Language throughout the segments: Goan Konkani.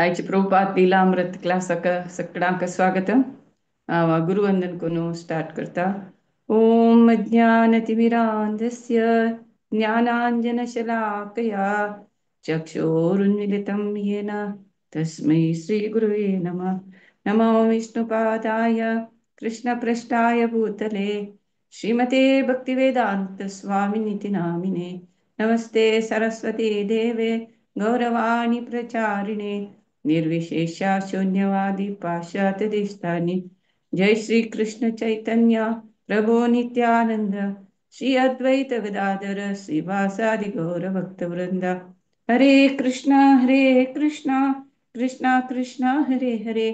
आयचे प्रभुपाद लीलामृत क्लासाक सगळ्यांक स्वागत. हांव गुरुवंदन करून स्टार्ट करता. ओम ज्ञानतिमिरान्धस्य ज्ञानांजनशलाकया चक्षुरुन्मिलितं येन तस्मै श्रीगुरुवे नमः. नमो विष्णुपादाय कृष्णपृष्ठाय भूतले श्रीमते भक्तिवेदान्त स्वामिनिति नामिने. नमस्ते सरस्वती देवे गौरवाणी प्रचारिणे निर्विशेष शून्यवादी पाश्चात्य देशतानि. जय श्री कृष्ण चैतन्य प्रभु नित्यानंद श्री अद्वैत गदाधर श्रीवासादि गौर भक्तवृंद. हरे कृष्णा कृष्णा कृष्णा हरे हरे,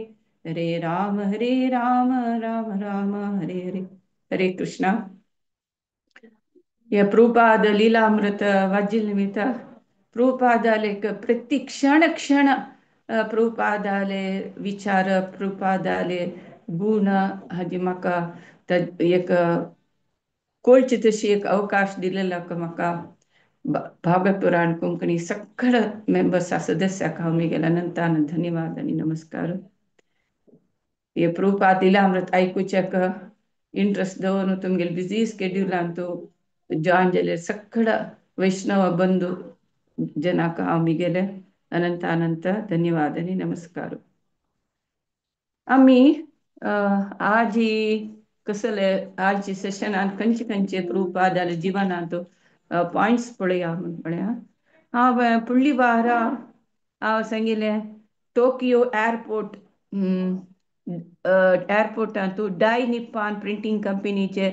हरे राम राम राम हरे हरे. हरे कृष्णा. या प्रभुपाद लीलामृत वाज्य निमित्त प्रभुपादाले प्रति क्षण क्षण प्रभुपादाले विचार, प्रभुपादाले गुण हाजी म्हाका एक कळची तशी एक अवकाश दिलेलो म्हाका भागवत पुराण कोंकणी सगळं मेंबर्स सदस्याक हांव म्हगेल्या अनंतान धन्यवाद आनी नमस्कार. हे प्रभुपाद लीलामृत आयकुच्याक इंट्रस्ट दवरून तुमगेले बिजी स्केड्युलान तूं जॉयन जाले सगळं वैष्णव बंधू जनाक हांव म्हगेले अनंत अनंत धन्यवाद आनी नमस्कार. आमी आज कसले आजच्या सेशनान खंयचे खंयचे प्रभुपादाले जिवनांत पॉयंट्स पळया म्हूण पळया. हांव फुडली वारा हांव सांगिल्लें टोकियो एअरपोर्ट एअरपोर्टांत डाय निप्पान प्रिंटींग कंपनीचे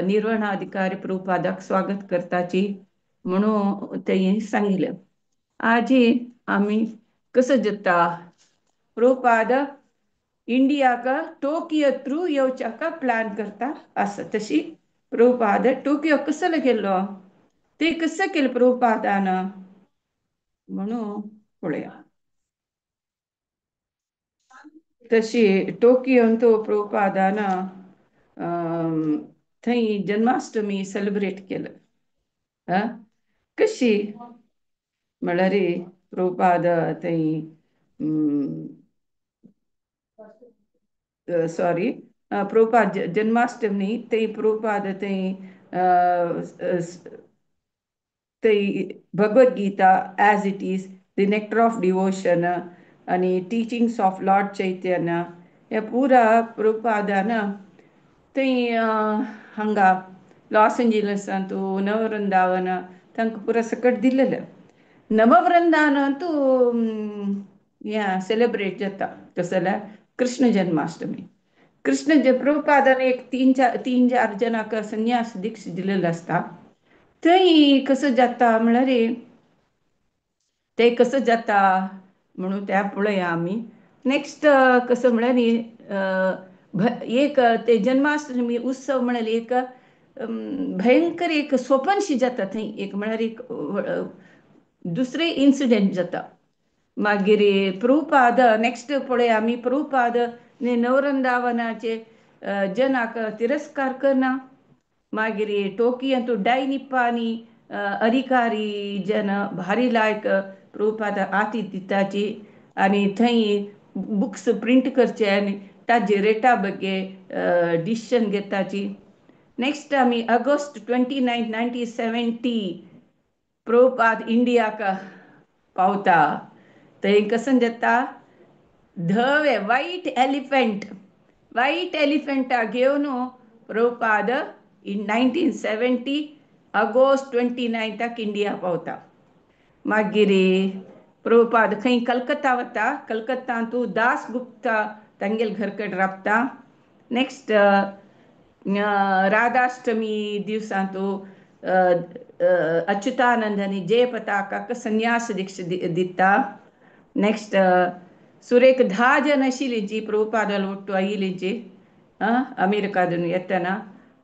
निर्वहणाधिकारी प्रभुपादाक स्वागत करताची म्हणून ते सांगिल्लें. आजी आमी कसं जाता प्रभुपाद इंडियाक टोकियो थ्रू येवच्याक प्लॅन करता आसा. तशी प्रभुपाद टोकियो कसलो गेल्लो ते कसं केलें प्रभुपादान म्हणून पळया. तशी टोकियोंत प्रभुपादान थंय जन्माष्टमी सेलिब्रेट केलं. कशी म्हळ्यार प्रभुपाद थंय सॉरी प्रभुपाद जन्माष्टमी थंय प्रभुपाद थंय थंय Bhagavad Gita as it is, the nectar of devotion आनी टिचिंग्स ऑफ लॉर्ड चैतन्य हे पुरा प्रभुपादान थंय हांगा लॉस एंजलसांत नववृंदावन तांकां पुरा सकट दिलेलें. नववृंदावनांतू हें सेलिब्रेट जाता कसलें जाल्यार कृष्ण जन्माष्टमी. कृष्ण प्रभुपादान एक तीन चार जणांक संन्यास दीक्षा दिलेलो आसता. थंय कसं जाता म्हळ्यार ते कसं जाता म्हणून त्या पळया आमी. नेक्स्ट कसं म्हळ्यार एक ते जन्माष्टमी उत्सव म्हळ्यार एक भयंकर एक स्वपनशी जाता थंय. एक म्हळ्यार एक दुसरे इन्सिडेंट जाता. मागीर प्रभुपाद नेक्स्ट पळया आमी प्रभुपाद नववृंदावनाचे जनाक तिरस्कार करना. मागीर टोकियांत डाय निप्पानी अधिकारी जन भारी लायक प्रभुपाद आती दिताची आनी थंय बुक्स प्रिंट करचे आनी ताजे रेटा बगे डिसिशन घेताची. नेक्स्ट आमी ऑगस्ट 29 1970 प्रभुपाद इंडियाक पावता. थंय कसं जाता धवे व्हायट एलिफंट व्हायट एलिफंटा घेवन प्रभुपाद इन 1970 ऑगस्ट 29 इंडिया पावता. मागीर प्रभुपाद खंय कलकत्ता वता. कलकत्तांतू दास गुप्ता तांगेले घर कडेन राबता. नेक्स्ट राधाष्टमी दिवसांतू अच्युतानंद आनी जय पताकाक संन्यास दीक्षा दिता. नेक्स्ट सुरेक 10 जण आशिल्ली जी प्रभुपादाल ಒಟ್ಟು आयिल्ली अमेरिकादून येतना.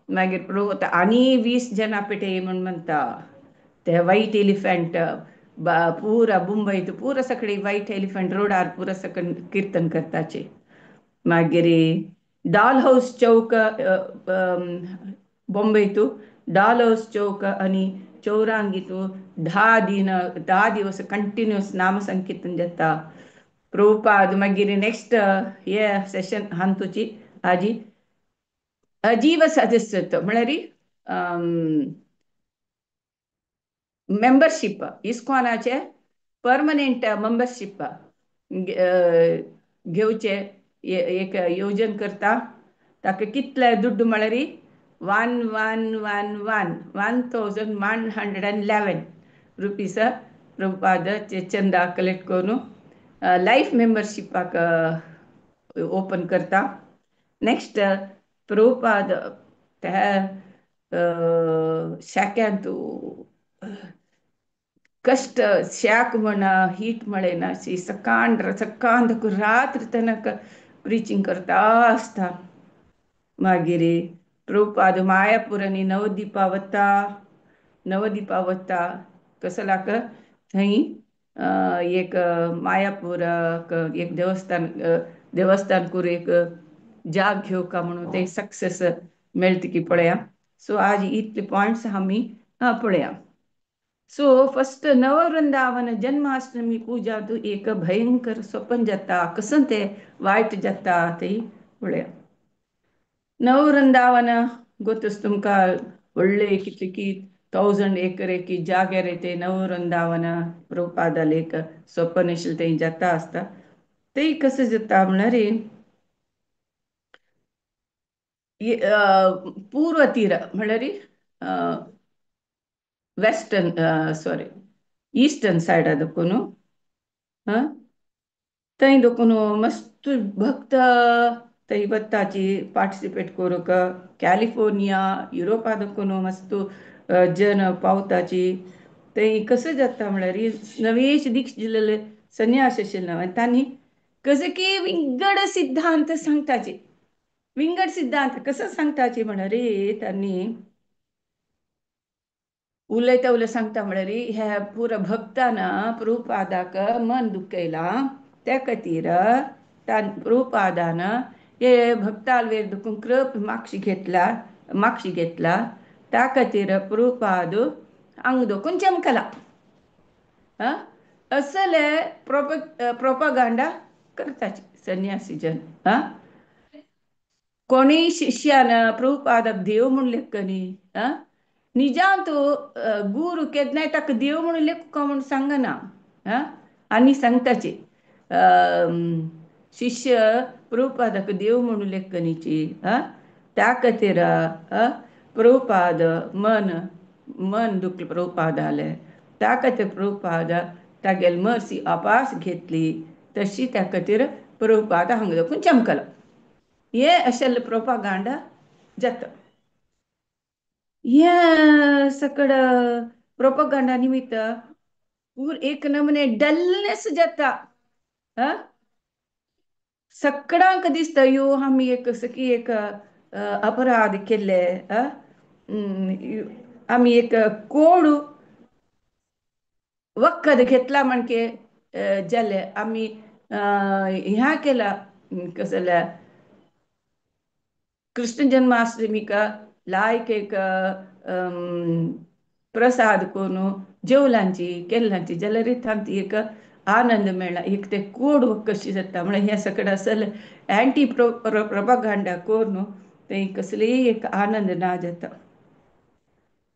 मागीर प्रभु आनी 20 जण पेटे म्हूण म्हणटा ते व्हायट एलिफंट पुरा मुंबयत पुरा सगळे व्हायट एलिफंट रोडार पुरा सगळे कीर्तन करताचे. मागीर डाल हाऊस चौक बॉम्बेतू डाल हाऊस चौक आनी चौरांगीतू 10 दिन 10 दिवस कंटिन्युअस नामसंकीर्तन जाता. प्रभुपाद मागीर नेक्स्ट हे सेशन हांतुची आजी अजीव सदस्यत्व म्हळ्यार मेंबरशीप, इस्कॉनाचे परमनंट मेंबरशीप घेवचे एक योजन करता. ताका कितले दुड्ड म्हळ्यार 1111 1111 रुपीस प्रभुपादाचे चंदा कलेक्ट करून लायफ मेंबरशिपाक ओपन करता. नेक्स्ट प्रभुपाद त्या शाक्यांत कष्ट शाक म्हणा हीट म्हणा अशी सकाळ सकाळ रात्र तनक प्रिचिंग करता आसता. मागीर प्रभुपाद मायापुरांनी नवदीपा वता, नवदीपा वता कसलाक थंय एक मायापुराक एक देवस्थान, देवस्थान करून एक जाग घेवका म्हणून ते सक्सेस मेळटा की पळया. सो आज इतले पॉयंट्स आमी पळया. सो फस्ट नववृंदावन जन्माष्टमी पूजा तू एक भयंकर स्वप्न जाता, कसं ते वायट जाता ते पळया. नववृंदावन गोतस तुमकां व्हडले कितले की 1000 एकर एक जाग्यार ते नववृंदावन प्रभुपादाले एक स्वप्न आशिल्लें थंय जाता आसता. ते कसं जाता म्हळ्यार पूर्व तीर म्हळ्यार वेस्टर्न सॉरी ईस्टर्न सायडा देखून थंय देखून मस्त भक्त थंय वताची पार्टिसिपेट करूंक. कॅलिफोर्निया युरोपा देखून मस्त जन पावताची. थंय कसं जाता म्हळ्यार नवेश दीक्ष दिलेले संन्यास आशिल्ले तांणी कसं की विंगड सिद्धांत सांगताचे. विंगड सिद्धांत कसं सांगताचे म्हळ्यार तांणी उलयता उलय सांगता म्हळ्यार ह्या पुरा भक्तान प्रभुपादाक मन दुखयलां त्या खातीर प्रभुपादान हे भक्तालवेर दुखून कृप माक्षी घेतला, माक्षी घेतला त्या खातीर प्रभुपाद हांगा दोकून चमकला. असले प्रोपागांडा करताची संन्यासी जन. कोणीय शिष्यान प्रभुपादाक देव म्हूण लेखनी निजांत गुरू केन्नाय ताका देव म्हणून लेखूंक म्हूण सांगना. आनी सांगताची शिष्य प्रभुपादाक देव म्हणून लेखनीची. त्या खातीर प्रभुपाद मन मन दुखलें प्रभुपादालें त्या खातीर प्रभुपाद तागेली मर्सी अपास घेतली तशी त्या खातीर प्रभुपाद हांगा देखून चमकलो. हे अशें प्रोपागांडा जाता. हे सकड प्रोपागांडा निमित्त पूर एक नमने डलनेस जाता. सगळ्यांक दिसता यो आमी एक की एक अपराध केल्ले, आमी एक कोड वखद घेतला म्हणके जाले आमी ह्या केला कसल्या कृष्ण जन्माष्टमीक लायक एक प्रसाद करून जेवलांची केल्लांची जाल्यार तांची एक आनंद मेळ्ळा. एक ते कोड कशी जाता म्हळ्यार हें सगळें असल एंटी प्रोपागांडा करून थंय कसलीय एक आनंद ना जाता.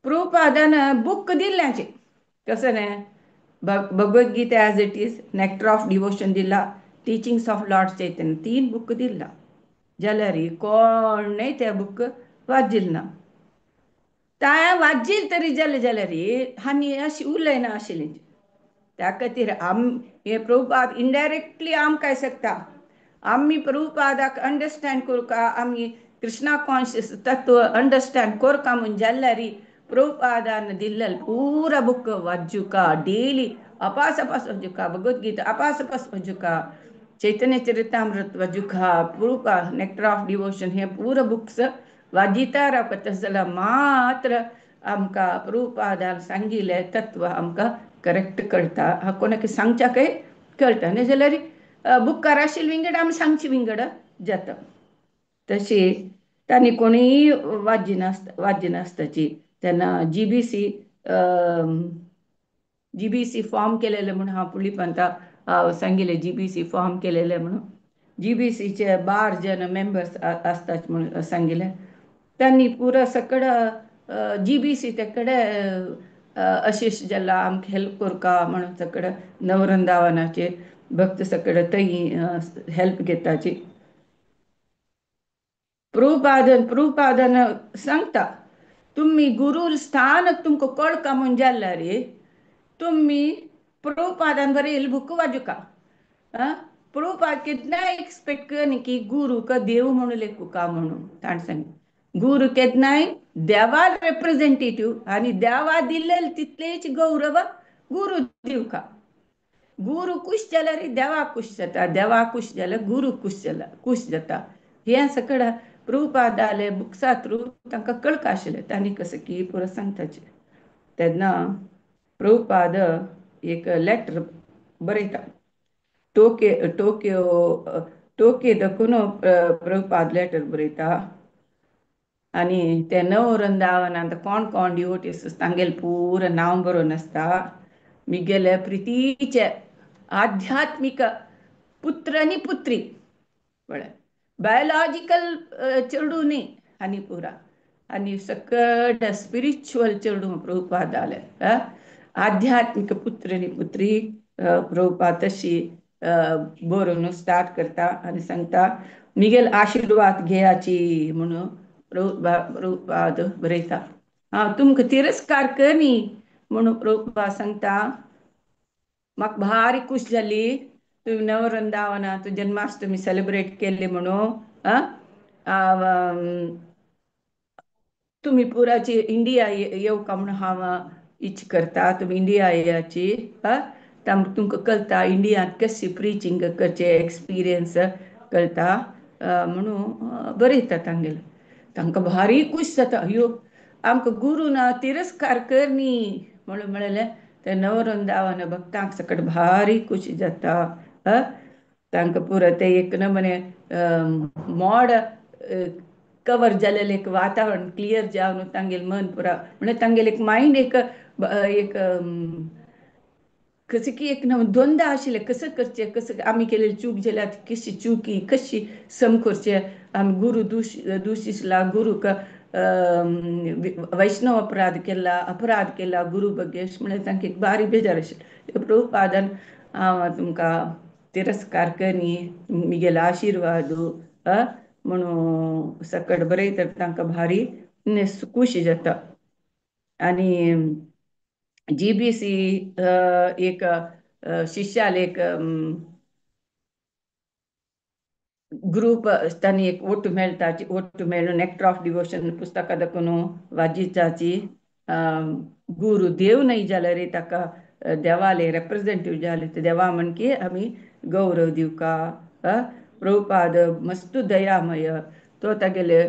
प्रभुपादान बूक दिल्ल्याचे कसं न्ही Bhagavad Gita as it is, nectar of devotion दिला, teachings of Lord Chaitanya 3 book दिला जाल्यार कोणय ते बुक वाचिल ना. तां वाचिल तरी जालें जाल्यार आनी अशी उलयना आशिल्ली. त्या खातीर आम हे प्रभुपाद इनडायरेक्टली आमकां शकता आमी प्रभुपादाक अंडरस्टँड करूंका, आमी कृष्णा कॉन्शियस तत्व अंडरस्टँड करका म्हूण जाल्यार प्रभुपादान दिल्लें पूरा बुक वाचुका, डेली अपास अपास वाचुका, भगवद्गीता अपास अपास वाचुका, चैतन्य चरितामृत वाचुका, पूरा नेक्टर ऑफ डिवोशन हे पूरा बुक्स वाजिता रावता तशें जाल्यार मात्र आमकां प्रभुपादान सांगिल्लें तत्व आमकां करेक्ट कळटा. कोणाक सांगच्याकय कळटा, न्ही जाल्यार बुकार आशिल्लें विंगड आमी सांगची विंगड जाता. तशी तांणी कोणीय वाजिनासताची तेन्ना जीबीसी फॉर्म केलेले म्हूण हांव पुली पंता हांव सांगिल्लें जीबीसी फॉर्म केलेलें म्हणून. जीबीसीचे 12 जण मेंबर्स आसतात म्हणून सांगिल्लें. तांणी पुरो सगळं जीबीसी ते कडेन अशेश जाला आमकां हेल्प करका म्हणून सगळें नववृंदावनाचे भक्त सगळे थंय हेल्प घेताची. प्रभुपादन प्रभुपादन सांगता तुमी गुरू स्थान तुमकां कळका म्हूण जाल्यार तुमी प्रभुपादान बरें बुक वाजुका. प्रभुपाद केन्नाय एक्सपेक्ट करनी की गुरूक देव म्हणून लेखुका म्हणून. ताणें सांगलें गुरू केन्नाय देवा रेप्रेझेंटेटिव्ह आनी देवा दिल्ले तितलेच गौरव गुरू दिवका. गुरू खूश जाल्यार देवा खूश जाता, देवा खूश जाल्यार गुरू खूश जाला खूश जाता. हें सगळें प्रभुपादाले बुक्सा थ्रू तांकां कळका आशिल्लें. तांणी कसं की पुरो सांगताचे. तेन्ना प्रभुपाद एक लेटर बरयता टोके टोकियो टोके दखून प्रभुपाद लेटर बरयता आनी ते नववृंदावनांत कोण कोण डिवोटीस तांगेलें पुरो नांव बरोवन आसता. मिगेले प्रितीचे आध्यात्मीक पुत्र आनी पुत्री पळय बायोलॉजिकल चेडूं न्ही आनी पुरा आनी सकट स्पिरिच्युअल चेडूं प्रभुपादाले आध्यात्मीक पुत्र आनी पुत्री प्रभुपाद तशी बरोवन स्टार्ट करता आनी सांगता मिगेल आशिर्वाद घेयाची म्हणून प्रभुपाद बरयता. हांव तुमकां तिरस्कार करनी म्हणून प्रभुपाद सांगता. म्हाका भारी खूश जाली तुमी नववृंदावनांत जन्माष्टमी सेलिब्रेट केल्ली म्हणून. तुमी पुराची इंडिया येवका म्हणून हांव इच्छा करता. तुमी इंडिया येयाची तुमकां कळटा इंडियांत कशी प्रिचींग करचें एक्सपिरियन्स कळटा म्हणून बरयता तांगेलें. तांकां भारी खूश जाता अयो आमकां गुरू ना तिरस्कार करनी म्हणून म्हणलें ते नववृंदावन भक्तांक सकट भारी खुशी जाता. तांकां पुरो ते एक नमने मोड कवर जालेलें एक वातावरण क्लियर जावन तांगेलें मन पुरा म्हणल्यार तांगेलें एक मायंड एक एक कसं की एक नव द्वंद्व आशिल्लें कसं करचें कसं आमी केलेली चूक जाल्या कशी चुकी कशी सम करचें आमी गुरू दुशिसला गुरूक वैष्णव अपराध केला अपराध केला गुरू बगेश म्हणल्यार तांकां एक बारीक बेजार आशिल्लें. प्रभुपादान हांव तुमकां तिरस्कार करनी मिगेलो आशिर्वाद म्हणून सकट बरयता तांकां भारी खुशी जाता. आनी जीबीसी एक शिष्याले एक ग्रूप तांणी एक ओटू मेळटा ओटू मेळून नेक्टर ऑफ डिवोशन पुस्तकां दाखोवन वाजिताची गुरू देव न्हय जाल्यार ताका देवाले रेप्रेझेंटेटिव्ह जाले देवा म्हणकी आमी गौरव दिवका. प्रभुपाद मस्त दयामय तो तागेले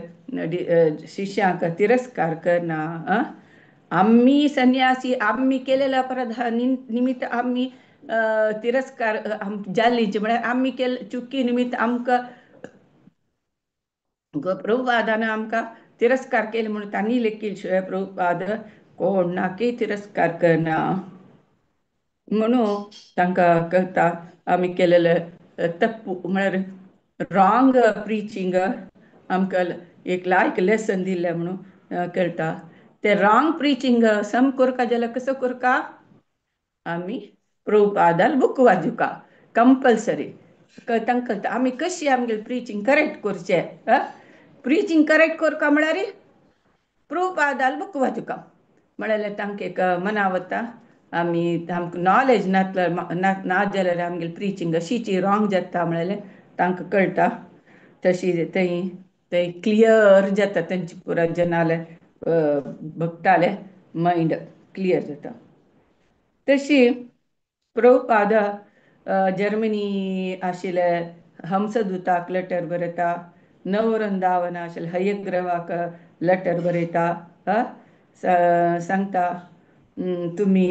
शिष्यांक तिरस्कार करना. आमी संन्यासी आमी केलेल्या अपराध निमित्त आमी तिरस्कार जाल्लीचे म्हळ्यार आमी केल्ले चुकी निमित्त आमकां प्रभुपादान आमकां तिरस्कार केले म्हणून तांणी लेखील शिवाय प्रभुपाद कोणाकय तिरस्कार करना म्हणून तांकां कळटा आमी केलेले तप्पू म्हळ्यार रॉंग प्रिचींग आमकां एक लायक लेसन दिलें म्हणून कळटा. ते रॉंग प्रिचींग सम करका जाल्यार कसो करका आमी प्रभुपादाल बूक वाजुका कंपल्सरी. तांकां कळटा आमी कशी आमगेलें प्रिचींग करेक्ट करचें. प्रिचींग करेक्ट करका म्हळ्यार प्रभुपादाल बूक वाजुका म्हळ्यार तांकां एक मना वता आमी आमकां नॉलेज नासल्यार ना जाल्यार आमगेलें प्रिचींग अशीची रॉंग जाता म्हळ्यार तांकां कळटा. तशी थंय थंय क्लियर जाता तांचे पुरा जनाले भक्ताले मायंड क्लियर जाता. तशी प्रभुपाद जर्मनी आशिल्ले हंसदूताक लेटर बरयता, नववृंदावन आशिल्ले हयग्रवाक लेटर बरयता. सांगता तुमी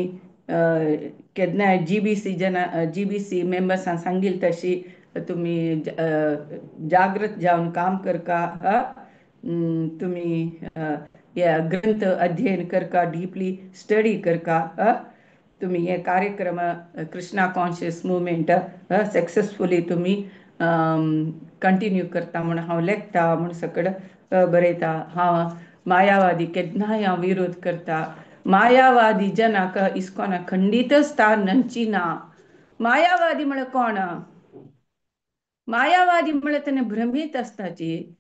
केन्नाय जीबीसी जना जीबीसी मेंबर्सांक सांगील तशी तुमी जागृत जावन काम करका. तुमी ग्रंथ अध्ययन करका, डीपली स्टडी करका. तुमी हे कार्यक्रम कृष्णा कॉन्शियस मुवमेंट सक्सेसफुली तुमी कंटिन्यू करता म्हूण हांव लेखता म्हूण सगळें बरयता. हांव मायावादी केन्नाय हांव विरोध करता. मायावादी जनाक इस्कॉना खंडीत स्थान नंची ना. मायावादी म्हळ्यार कोण? मायावादी म्हळ्यार तेणे भ्रमीत आसताची.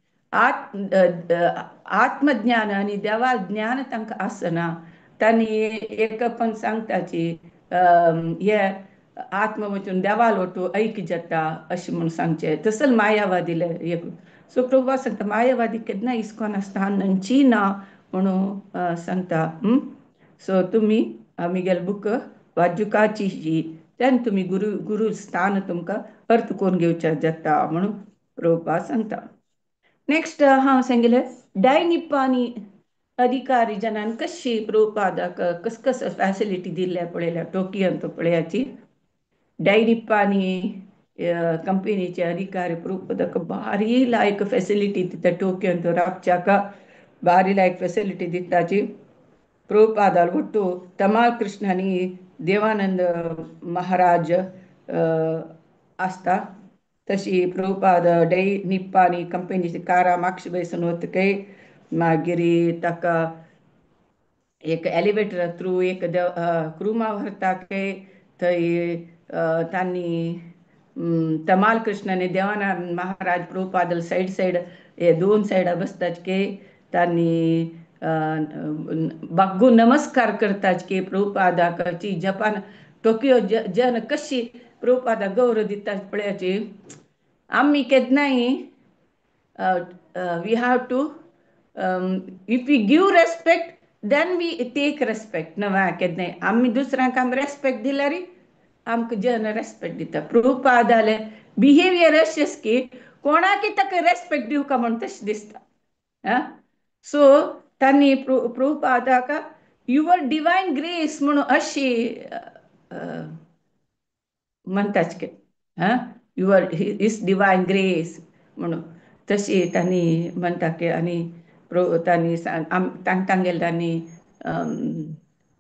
आत्मज्ञान आनी देवा ज्ञान तांकां आसना. तांणी एक पण सांगताची हे आत्म वचून देवाल वटू ऐक जाता अशें म्हूण सांगचें, तसल मायावादीले एक. सो प्रभुपाद सांगता मायावादी केन्ना इस्कॉन स्थान नंची ना म्हणून सांगता. सो तुमी आमगेले बूक वाजुकाची ही तेन्ना तुमी गुरू गुरू स्थान तुमकां अर्थ करून घेवचें जाता म्हणून प्रभुपाद सांगता. नेक्स्ट हांव सांगलें डायनिपानी अधिकारी जनान कशी प्रभुपादाक कस कस फॅसिलिटी दिल्ल्या पळयल्या टोकियोन तो पळयाची. डायनिपानी कंपनीचे अधिकारी प्रभुपादाक भारी लायक फॅसिलिटी दिता टोकियोन तो राबच्याक भारी लायक फॅसिलिटी दिताची. प्रभुपादाल ಒಟ್ಟು तमाल कृष्ण आनी देवानंद महाराज आसता. तशी प्रभुपाद डै निप्पानी कंपनीची कारां मागशी बैसून वतकय मागीर ताका एक एलिवेटर थ्रू एक क्रुमा व्हरता काय थंय तांणी तमाल कृष्ण आनी देवानंद महाराज प्रभुपाद सायड सायड हे दोन सायडा बसतात की तांणी बाग्गू नमस्कार करतात की प्रभुपादाची जपान टोकियो जन कशी प्रभुपादा गौरव दितात पळयाची. आमी केन्नाय we have to if we give respect then we take respect. नवा केन्नाय आमी दुसऱ्यांक आमी रेस्पेक्ट दिल्यार आमकां जन रेस्पेक्ट दिता. प्रभुपादाले बिहेवियर अशेंच की कोणाकय ताका रेस्पेक्ट दिवका म्हूण तशें दिसता. सो तांणी प्रभुपादाक your divine grace म्हणून अशी म्हणटाच की your his divine grace म्हणून तशी तांणी म्हणटा की. आनी तांणी तांगेले तांणी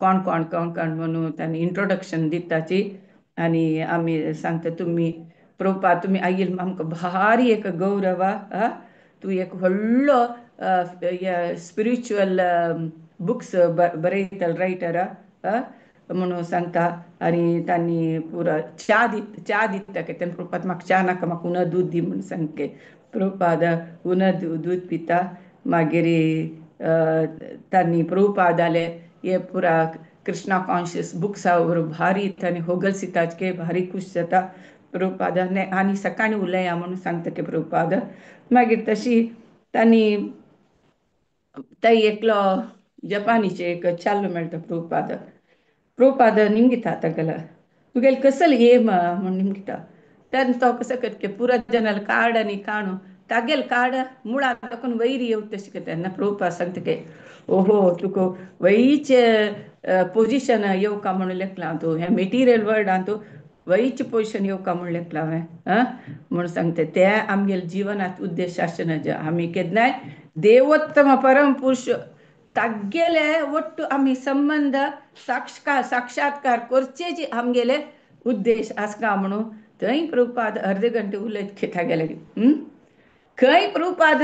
कोण कोण कोण कोण म्हणून तांणी इंट्रोडक्शन दिताची. आनी आमी सांगता तुमी प्रभुपाद तुमी आयल आमकां भारी एक गौरव, तूं एक व्हडलो स्पिरिच्युअल बुक्स बरयतल रायटर म्हणून सांगता. आनी तांणी पुरा च्या च्या दिता की तेन्ना प्रभुपाद म्हाका च्या नाका म्हाका उना दूद दी म्हूण सांगके. प्रभुपाद उना दूद पिता. मागीर तांणी प्रभुपादाले हे पुरा कृष्णा कॉन्शियस बुक्सा भारी तांणी होगलसिताचे भारी खूश जाता प्रभुपाद. आनी सकाळीं उलया म्हणून सांगता की प्रभुपाद. मागीर तशी तांणी थंय एकलो जपानीचे एक चालू मेळटा प्रभुपाद. प्रभुपाद निमगिता तागेलो तुगेले कसल एम म्हूण निमगिता. तेन्ना तो कसो करता पुरा जनाल कार्ड आनी काणू तागेल कार्ड मुळां ताकून वयर येवं तशें करता. तेन्ना प्रभुपाद सांगता की ओहो तुका वयच पोजिशन येवका म्हणून लेखलां तूं हें मेटिरियल वर्ल्डान तूं वयच पोजिशन येवका म्हूण लेखलां हांवें म्हूण सांगता. तें आमगेले जिवनांत उद्देश आसना आमी केन्नाय देवोत्तम परम पुरुष तागेले ಒಟ್ಟು आमी संबंध साक्षात्कार करचेच आमगेले उद्देश आसका म्हणून थंय प्रभुपाद अर्दे घंटे उलयत खेता गेले. खंय प्रभुपाद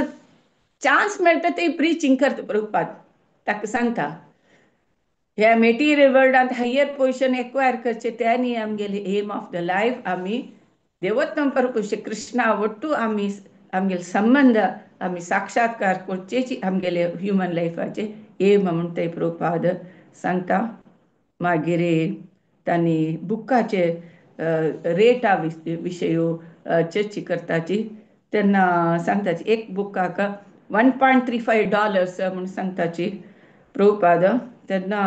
चान्स मेळटा ते प्रिचींग करता प्रभुपाद ताका सांगता ह्या मेटिरियल वर्ल्डांत हायर पोजिशन एक्वायर करचें तें न्ही आमगेले एम ऑफ the life. आमी देवोत्तम परपुरुष कृष्णा ಒಟ್ಟು आमी आमगेले संबंध आमी साक्षात्कार करचेच आमगेले ह्युमन लायफाचे एम म्हूण ते प्रभुपाद सांगता. मागीर तांणी बुकाचे रेटा विशय चर्चा करताची तेन्ना सांगताची एक बुकाक $1.35 म्हूण सांगताची प्रभुपाद. तेन्ना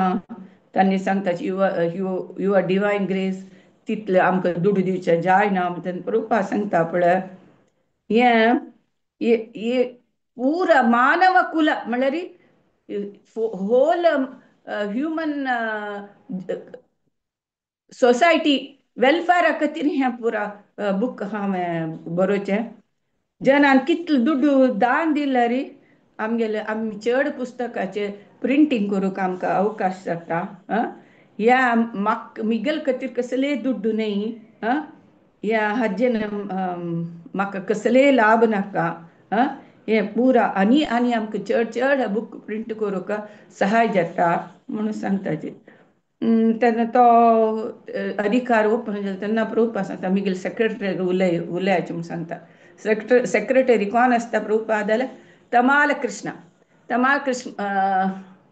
तांणी सांगताची your your divine grace तितले आमकां दुडू दिवचे जायना. तेन्ना प्रभुपाद सांगता पळय हें पूरा मानव कुल म्हणल्यार होल ह्युमन सोसायटी वेलफेअरा खातीर हें पुरा बूक हांवें बरोवचें. जनान कितले दुडू दान दिल्यार आमगेले आमी चड पुस्तकाचे प्रिंटींग करूंक आमकां अवकाश जाता. ह्या म्हाक मिगल खातीर कसले दुड्डू न्हय, आं, ह्या हाजेन म्हाका कसले लाभ नाका, आं, हें पुरा आनी आनी आमकां चड चड बूक प्रिंट करूंक सहाय जाता म्हणून सांगता. तेन्ना तो अधिकार ओपन जाता तेन्ना प्रभुपाद सांगता मिगेल सेक्रेटरी उलय उलयाचे म्हूण सांगता. सेक्रेटरी कोण आसता प्रभुपादाले? तमाल कृष्ण. तमाल कृष्ण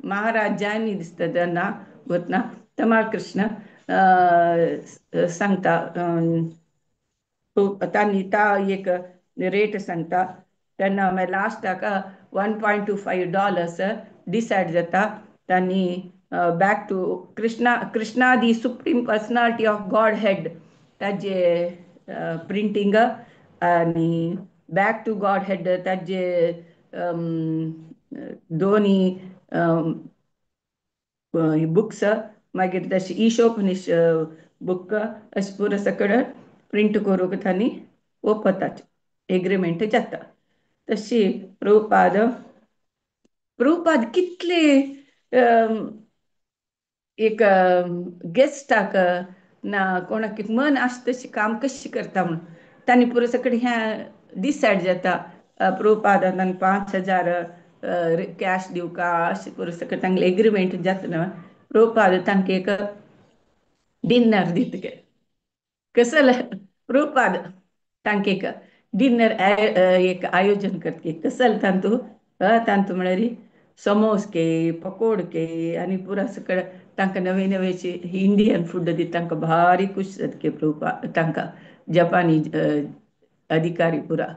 महाराजांनी दिसता तेन्ना वतना तमाल कृष्ण सांगता, तांणी ता एक रेट सांगता. तेन्ना मागीर लास्टाक $1.25 डिसायड जाता. तांणी back to Krishna, Krishna the supreme personality of Godhead ताजे प्रिंटींग आनी बॅक टू गॉड हेड ताजे दोनी बुक्स, मागीर तशें ईशोपनिश बुक अशें पुरो सगळें प्रिंट करूंक तांणी ओपताचे एग्रीमेंट जाता. तशी प्रभुपाद प्रभुपाद कितले एक गेस्टाक ना कोणाक मन आसा तशें काम कशें करता म्हूण तांणी पुरो सगळें हें डिसायड जाता. प्रभुपादान तांकां 5000 कॅश दिवका अशें पुरो सगळें तांगेलें एग्रीमेंट जाता न्हय. प्रभुपाद तांकां एक डिनर दिता गे. कसले प्रभुपाद तांकां एक डिनर एक आयोजन करता. कसले तांतू तांतू म्हळ्यार समोस के पकोड के आनी पुरा सगळें तांकां नवे नवेचे इंडियन फूड दिता. तांकां भारी खूश जाता की प्रभुपाद तांकां जपानी अधिकारी पुरा.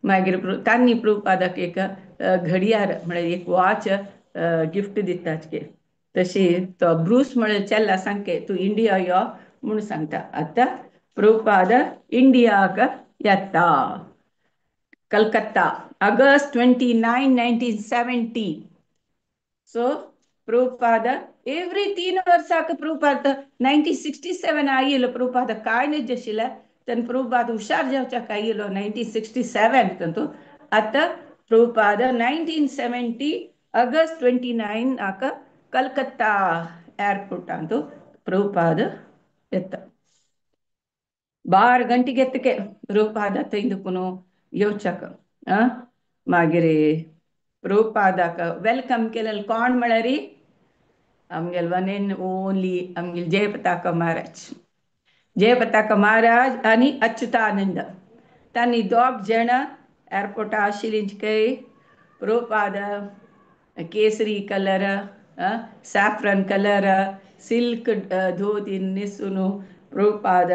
मागीर तांणी प्रभुपादाक एक घडयाळ म्हळ्यार एक वॉच गिफ्ट दितात की. तशी तो ब्रूस म्हळ्यार चेल्ला सांगके तूं इंडिया यो म्हूण सांगता. आतां प्रभुपाद इंडियाक येता. Calcutta, August 29, 1970. So Prabhupada every 3 वर्साक प्रभुपाद 1967 आयलो. प्रभुपाद कांय न्हय आशिल्लें तेन्ना प्रभुपाद हुशार जावच्याक आयलो 1967 तातूंत. आतां प्रभुपाद 1970 ऑगस्ट 29 आक कलकत्ता एअरपोर्टांत प्रभुपाद येता. 12 गंटेಗೆ ಎತ್ತಕ್ಕೆ ಪ್ರಭುಪಾದ थंय येवच्याक. मागीर प्रभुपादाक welcome केलें कोण म्हळ्यार आमगेले वन एंड ओनली आमगेले जयपताका महाराज. जयपताका महाराज आनी अच्युतानंद तांणी दोग जण एअरपोर्टा आशिल्लीं काय Prabhupada kesari colour, saffron colour, silk dhoti न्हेसून प्रभुपाद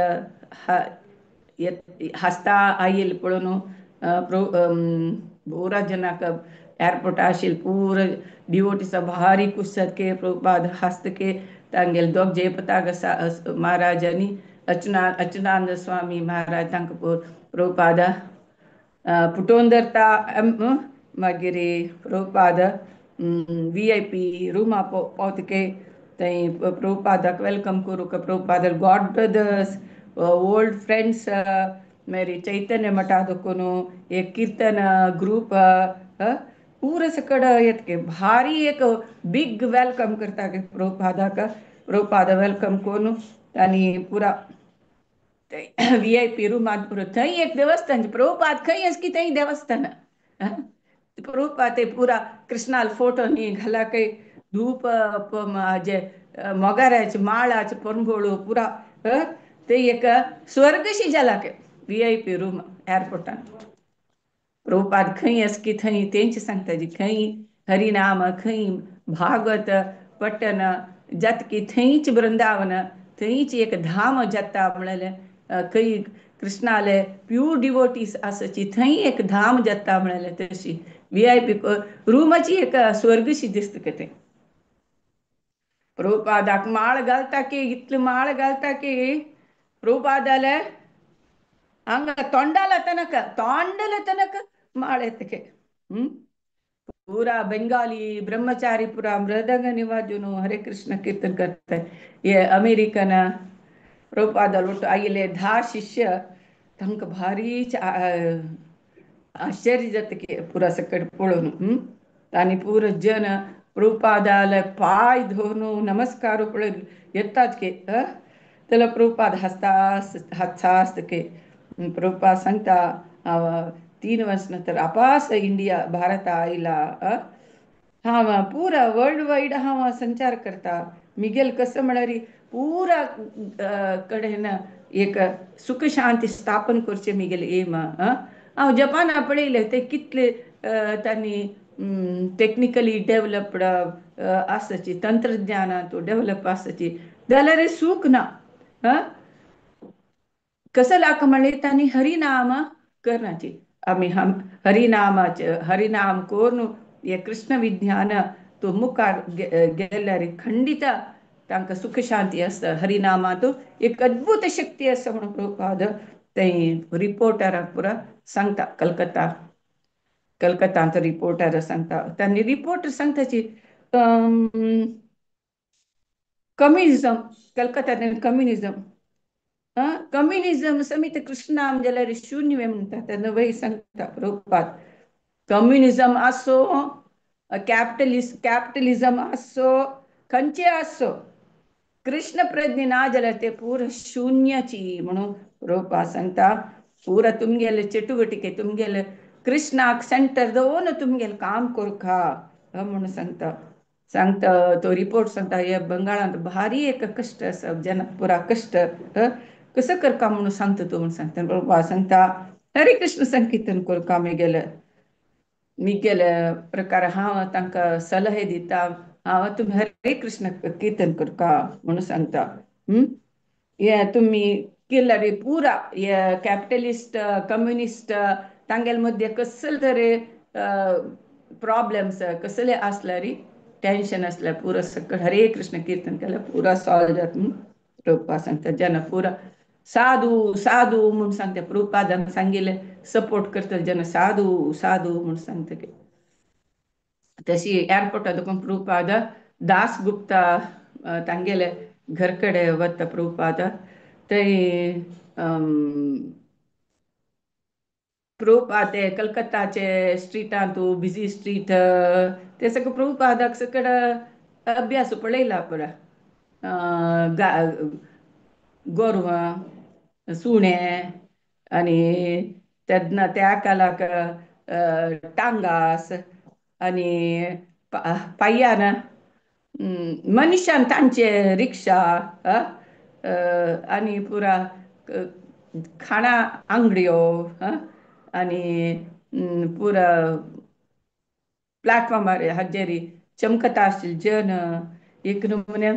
हस्ता आयल पळोवन पुरा जनाक एअरपोर्टा आशिल्ले पुरा डिवोटीस भारी खुश जात के प्रभुपाद हस्तके तांगेले दोग जयपताका महाराज आनी अच्युतानंद स्वामी महाराज तांकां प्रभुपाद पुटोवन धरता. मागीर प्रभुपाद VIP रुमा पावतके थंय प्रभुपादाक welcome करूंक Prabhupada god brothers old friends मागीर चैतन्य मठा देखून एक कीर्तन ग्रूप पुरो सकड येतके भारी एक बिग welcome करता प्रभुपादाक. प्रभुपाद welcome करून आनी पुरा VIP रुमांत पुरो थंय एक देवस्थान प्रभुपाद खंय आसा की थंय देवस्थान. प्रभुपाद ते पुरा कृष्णाल फोटो न्ही घाला काय धूप जे मोगाराचे माळाचे परंबोळू पुरा ते एक स्वर्गशी जाला के VIP room एअरपोर्टान. प्रभुपाद खंय आसा की थंय तेंच सांगता जी खंय हरिनाम खंय भागवत पठन जाता की थंयच वृंदावन थंयच एक धाम जाता म्हणलें खंय कृष्णाले प्यूर डिवोटीस आसाची थंय एक धाम जाता म्हणलें. तशी VIP रुमाची एक स्वर्गशी दिसता की थंय. प्रभुपादाक माळ घालता की इतली माळ घालता की प्रभुपादाले हांगा तोंडाला तनक तोंडला तनक माळ येतके. पूरा बंगाली ब्रह्मचारी पूरा मृदंग निवाजून हरे कृष्ण कीर्तन करतात. हे अमेरिकन प्रभुपादाल ಒಟ್ಟು आयिल्ले 10 शिष्य तांकां भारी आश्चर्य जाता की पुरा सकट पळोवन. आनी पुरो जन प्रभुपादाले पांय धरून नमस्कार पळय येताच की जाल्यार प्रभुपाद हांसता हांसता आसता की प्रभुपाद सांगता 3 वर्स नंतर आपास इंडिया भारता आयला. हांव पुरा वर्ल्ड वायड हांव संचार करता. मिगेल कसं म्हळ्यार पुरा कडेन एक सुख शांती स्थापन करचें मिगेल एम. हांव जपाना पळयलें ते कितले तांणी टेक्निकली डेवलप्ड आसाची, तंत्रज्ञानांत डेवलप आसाची, जाल्यार सूख ना. कसं लाक म्हणलें तांणी हरिनाम करनाची. आमी हरिनामाचे हरिनाम करून हे कृष्ण विज्ञान तो मुखार गेल्यार खंडित तांकां सुख शांती आसता. हरिनामांत एक अद्भुत शक्ती आसा म्हणून प्रभुपाद ते रिपोर्टराक पुरा सांगता. कलकत्ता कलकत्तांत रिपोर्टर सांगता. तांणी रिपोर्टर सांगताची कम्युनिझम, कलकत्त्यांत कम्युनिझम कम्युनिझम समित कृष्णनाम जाल्यार शून्य म्हणटा. तेन्ना वय सांगता प्रभुपाद कम्युनिझम आसो, कॅपिटलिझम आसो, खंयचे आसो, कृष्ण प्रज्ञ ना जाल्यार ते पुरा शून्याची म्हणून प्रभुपाद सांगता. पुरा तुमगेले चटुवटिके तुमगेले कृष्णाक सेंटर दवरून तुमगेले काम करुका म्हणून सांगता. सांगता तो रिपोर्ट सांगता हे बंगाळांत भारी एक कश्ट आसा, जनाक पुरा कश्ट कसं करका म्हणून सांगता तो म्हणून सांगता. प्रभुपाद सांगता हरे कृष्ण संकीर्तन करका. मिगेले मिगेले प्रकार हांव तांकां सलहे दिता, हांव तुमी हरे कृष्ण कीर्तन करका म्हणून सांगता. हे तुमी केल्यार पुरा हे कॅपिटलिस्ट कम्युनिस्ट तांगेले मदें कसले तरे प्रॉब्लेम्स कसले आसल्यार टेन्शन आसल्यार पुरा सकळ हरे कृष्ण कीर्तन केल्यार पुरा सॉल्व जाता म्हणून प्रभुपाद सांगता. जेन्ना पुरा साधू साधू म्हूण सांगता. प्रभुपादान सांगिल्लें सपोर्ट करता जेन्ना साधू साधू म्हूण सांगता. तशी एअरपोर्टार देखून प्रभुपाद दास गुप्ता तांगेले घर कडेन वता प्रभुपाद. थंय प्रभुपाद ते कलकत्ताचे स्ट्रिटांत बिजी स्ट्रीट ते सगळें प्रभुपादाक सगळं अभ्यास पळयला पुरा. गोरवां सुणे आनी तेन्ना त्या कालाक टांगास आनी पांयान मनशान तांचे रिक्षा आनी पुरा खाणा आंगड्यो आनी पुरा प्लॅटफॉर्मार हाजेरी चमकता आशिल्ले जन एक नमुने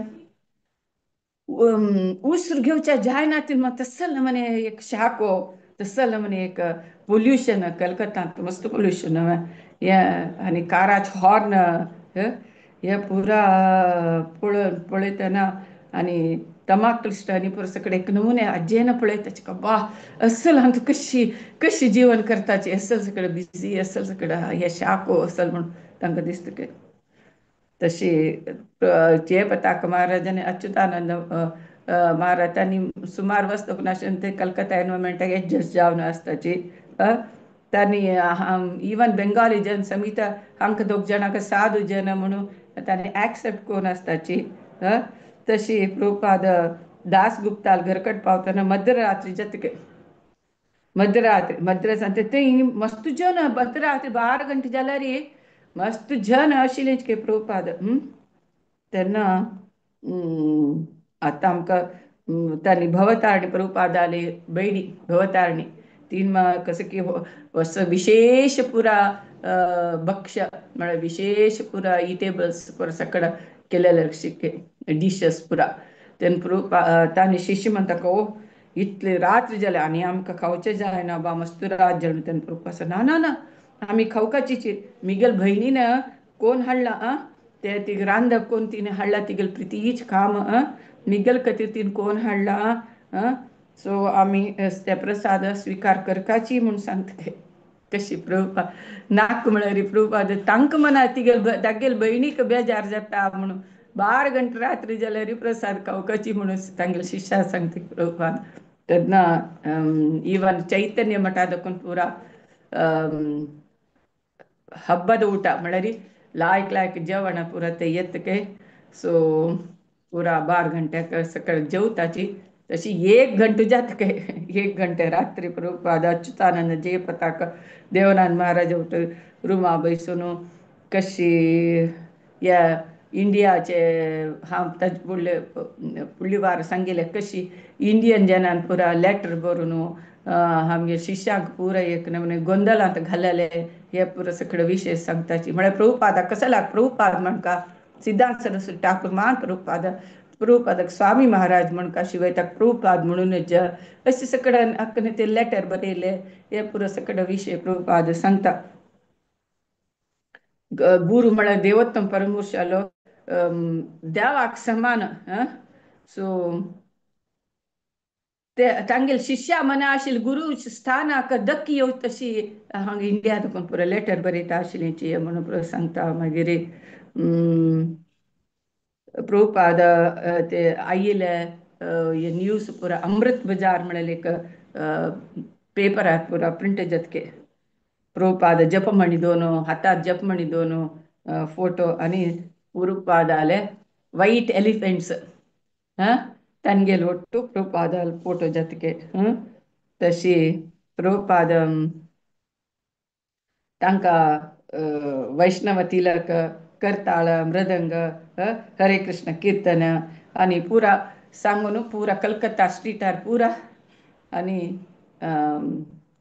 उसर घेवच्या जायना ती तसल म्हणे एक शाको तसल म्हणे एक पोल्युशन. कलकत्तांत मस्त पोल्युशन हे आनी काराचे हॉर्न हे पुरा पळयतना आनी तमाक क्लिश्ट आनी पुरा सगळे एक नमुने आजेन पळयता बा असल हांगा कशी कशी जीवन करताची असल सगळें बिजी असल सगळें हे शाको असल म्हणून तांकां दिसता की. तशी जयपताक महाराजांनी अच्युतानंद महाराज तांणी सुमार वस्तू नाशिल्लें ते कलकत्ता एनवायरमेंटाक एडजस्ट जावन आसताची. तांणी इवन बेंगाली जन समिता हांकां दोग जाणांक साधू जन म्हणून तांणी एक्सेप्ट करून आसताची. तशी प्रभुपाद दास गुप्ताल घरकट पावतना मध्यरात्री जातके मध्यरात्री मद्रास ते मस्त जन मध्यरात्री 12 घंटे जाल्यार मस्त जन आशिल्लें की प्रभुपाद. तेन्ना आतां आमकां तांणी भवतारणी प्रभुपादाले भयणी भवतारणी तीन कसं की असं विशेष पुरा भक्ष्य म्हळ्यार विशेष पुरा इटेबल्स पुरा सगळं केलेले डिशस पुरा. तेन्ना प्रभुपाद तांणी शिष्य म्हणटा ओ इतले रात्र जाले आनी आमकां खावचें जायना बा मस्त रात जाली. तेन्ना प्रभुपाद ना ना ना आमी खावकाची मिगेल भयणीन कोण हाडला आं ते ती रांदप कोण तिणें हाडला तिगेल प्रितीच काम मिगेल खातीर तिणें कोण हाडला आं सो आमी ते प्रसाद स्विकार करपाची म्हूण सांगता. कशी प्रभुपाद नाक म्हळ्यार प्रभुपाद तांकां मना तिगेल तागेल भयणीक बेजार जाता म्हणून 12 घंटे रात्री जाल्यार प्रसाद खावपाची म्हणून तांगेले शिष्या सांगता प्रभुपाद. तेन्ना इवन चैतन्य मठा देखून पुरा हब्बद ಊಟ म्हळ्यार लायक लायक जेवण पुरा ते येत के. सो पुरा 12 घंट्याक सकाळी जेवताची तशी एक घंटो जात के, एक घंटे रात्री प्रभुपाद अच्युतानंद जयपताक देवनाथ महाराज रुमा बैसून कशी या इंडियाचे हांव ताजे फुडले फुडले वार सांगिल्ले कशी इंडियन जनान पुरा लेटर बरोवन आमगे शिष्यांक पुरा एक नमूने गोंदळांत घालले, हे पुरा सगळे विशय सांगताची. म्हळ्यार प्रभुपादा कसला प्रभुपाद म्हणका सिद्धांत सरस्वती ठाकूर मान प्रभुपाद, प्रभुपादक स्वामी महाराज म्हणका शिवाय ताका प्रभुपाद म्हणूनच अशें सगळ्यान अक्कने ते लेटर बरयले, हे पुरो सगळे विशय प्रभुपाद सांगता. गुरु म्हळ्यार देवोत्तम परमपुरुषालो देवाक समान. सो ते तांगेले शिष्या मना आशिल्ले गुरु स्थानाक धक्की येवची तशी हांगा इंडिया देखून पुरो लेटर बरयता आशिल्ली म्हणून पुरो सांगता. मागीर प्रभुपाद ते आयिल्ले हे न्यूज पुरा अमृत बजार म्हळ्यार एक पेपरार पुरा प्रिंट जातके प्रभुपाद जपमणी दोन हातात जपमणी दोन फोटो आनी प्रभुपादाले व्हाईट एलिफंट्स तांगेले ಒಟ್ಟು ಪ್ರಭುಪಾದ ಫೋಟೋ ಜೊತೆಗೆ. तशी प्रभुपाद तांकां वैष्णव तिलक, करताळ, मृदंग, हरे कृष्ण कीर्तन आनी पुरा सांगून पुरा कलकत्ता स्ट्रीटार पुरा आनी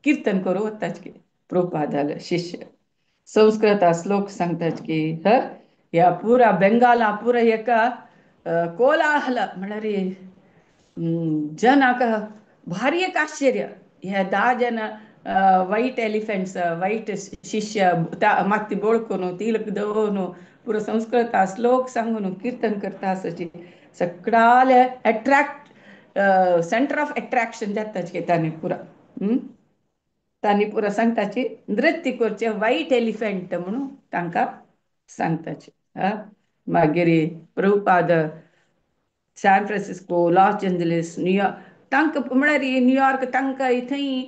कीर्तन करूं वताच की प्रभुपादाले शिष्य संस्कृता श्लोक सांगताच की. ह्या पुरा बेंगाला पुरा एका कोलाहल म्हळ्यार जनाक भारी एक आश्चर्य. हे 10 जन व्हाईट एलिफंट्स व्हाईट शिष्य माती बोळकून तिलक दवरून पुरो संस्कृत श्लोक सांगून कीर्तन करता आसाची सगळ्याले अट्रॅक्ट सेंटर ऑफ अट्रॅक्शन जाताच की तांणी पुरा. तांणी पुरा सांगताची नृत्य करचे व्हाईट एलिफंट म्हणून तांकां सांगताची. मागीर Prabhupada San Francisco, Los Angeles, New York तांकां म्हळ्यार न्यूयॉर्क तांकां थंय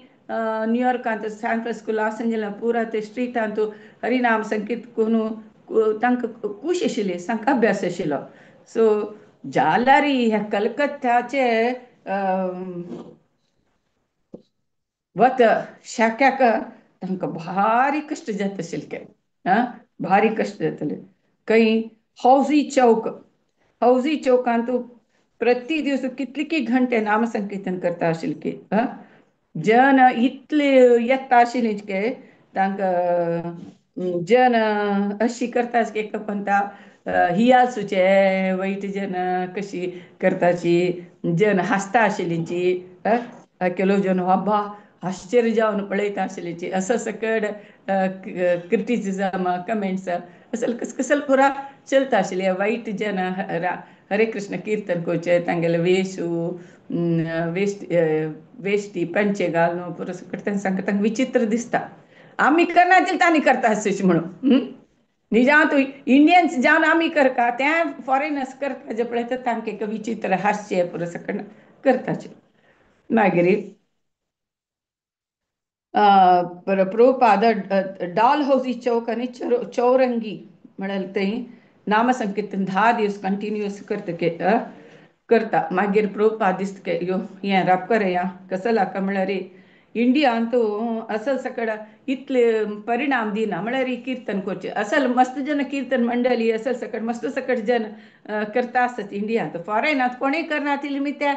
न्यूयॉर्कांत सॅन फ्रांसिस्को लॉस एंजलिस पुरा ते स्ट्रीटांत हरिनाम संकीर्तन करून तांकां खूश आशिल्ली, सामको अभ्यास आशिल्लो. सो जाल्यार ह्या कलकत्त्याचे वत शाक्याक तांकां भारी कश्ट जाता आशिल्ले. भारी कश्ट जातले. खंय हौजी चौक, हौजी चौकांत प्रति दिवस कितले घंटे नामसंकीर्तन करता आशिल्ले. जन इतले येता आशिल्ले की तांकां जन अशी करता एक म्हणटा हियाळसूचे वैट जन कशी करताची जन हांसता आशिल्लीची. केलो जन बाबा आश्चर्य जावन पळयता आशिल्लीची. असं सकड क्रिटिसिजम कमेंट्स असल कस कसल पुरा चलता आशिल्ले. वायट जन हरे कृष्ण कीर्तन करचे तांगेले वेशू वेस्ट वेश्टी पंचे घालून पुरो सकट तांकां सांगता तांकां विचित्र दिसता. आमी करना तितलें तांणी करता अशें म्हणून निजांत इंडियन्स जावन आमी करता ते फॉरेनर्स करता जे पळयता तांकां एक विचित्र हास्य पुरो सकट करताचे. मागीर प्रभुपाद डॉल हौसी चौक आनी चौरंगी म्हळ्यार थंय नामसंकीर्तन 10 दिवस कंटिन्युअस करता करता. मागीर प्रभुपाद दिसता यो हें राबकर या कसो लाका म्हळ्यार इंडियांत असल सकड इतले परिणाम दिना म्हळ्यार कीर्तन करचें असल मस्त जन कीर्तन मंडळी असल सकट मस्त सकट जन करता आसत इंडियांत. फॉरेनांत कोणूय करना तितले त्या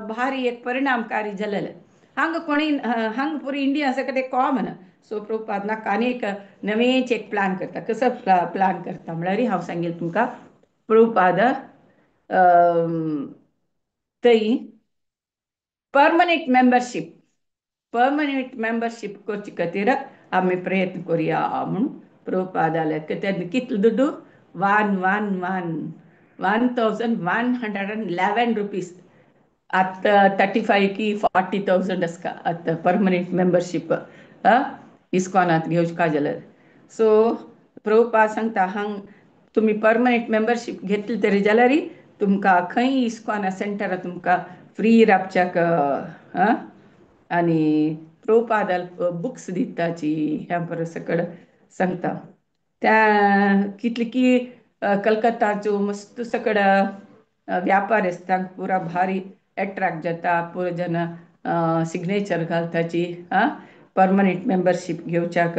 भारी एक परिणामकारी जालेलें. हांगा कोणी हांगा पुरो इंडिया सकट एक कॉमन. सो प्रभुपाद नाका आनी एक नवेंच एक प्लान करता. कसो प्लान करता म्हळ्यार हांव सांगेल तुमकां. प्रभुपाद थंय परमनंट मेंबरशीप, परमनंट मेंबरशीप करचे खातीर आमी प्रयत्न करुया म्हणून प्रभुपादाले तेन्ना कितलो दुड्डू one one one 1111 rupees आतां 35 की 40,000 आसता आतां परमनंट मेंबरशीप इस्कॉनांत घेवचें काय जाल्यार. सो प्रभुपाद सांगता हांग तुमी परमनंट मेंबरशीप घेतली तरी जाल्यार तुमकां खंय इस्कॉना सेंटरार तुमकां फ्री रावच्याक आनी प्रभुपादाल बुक्स दिताची ह्या बरो सकड सांगता. त्या कितले की कलकत्ताचो मस्त सकड व्यापार आसता, पुरा भारी एट्रॅक्ट जाता, पुरो जन सिग्नेचर घालताची परमनंट मेंबरशीप घेवच्याक.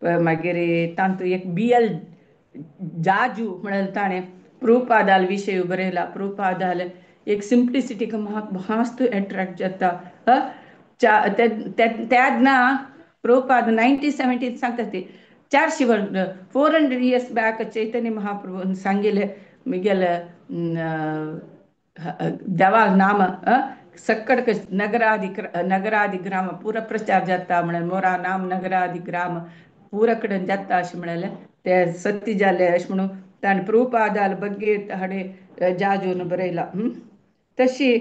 मागीर तांतू एक BL जाजू म्हणल्यार ताणें प्रभुपादाल विशय बरयला. प्रभुपादाल एक सिम्प्लिसिटीक म्हाका मस्त एट्रॅक्ट जाता. तेन्ना प्रभुपाद 1917 सांगता ती 400 वर्स 400 इयर्स बॅक चैतन्य महाप्रभून सांगिल्लें मिगेले देवा नाम सक्कड नगरादि नगरादि ग्राम पुरा प्रचार जाता म्हळ्यार मोरा नाम नगरादि ग्राम पुरा कडेन जाता अशें म्हणलें ते सत्य जालें अशें म्हणून ताणें प्रभुपादाल ಬಗ್ಗೆ हाणें जाजून बरयला. तशी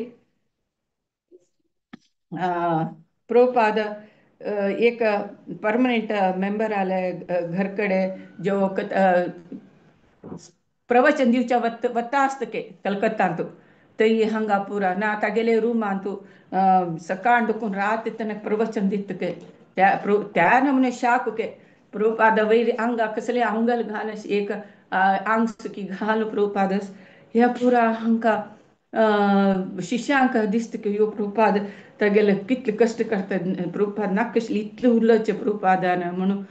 प्रभुपाद एक परमनंट मेंबर आले घर कडे जो प्रवचन दिवच्या वता आसता के कलकत्तांतू थंय हांगा पुरा ना तागेले रुमांतू सकाळ दुखून रात तनक प्रवचन दित के त्या त्या नमुने शाक के प्रभुपाद वयर आंगा कसले आंगल घाल एक आंग सुकी घाल प्रभुपादस ह्या पुरा हांकां शिष्यांक दिसता की ह्यो प्रभुपाद तागेले कितले कश्ट करता, प्रभुपाद नाका आशिल्लें इतलें उलोवचें प्रभुपादान म्हणून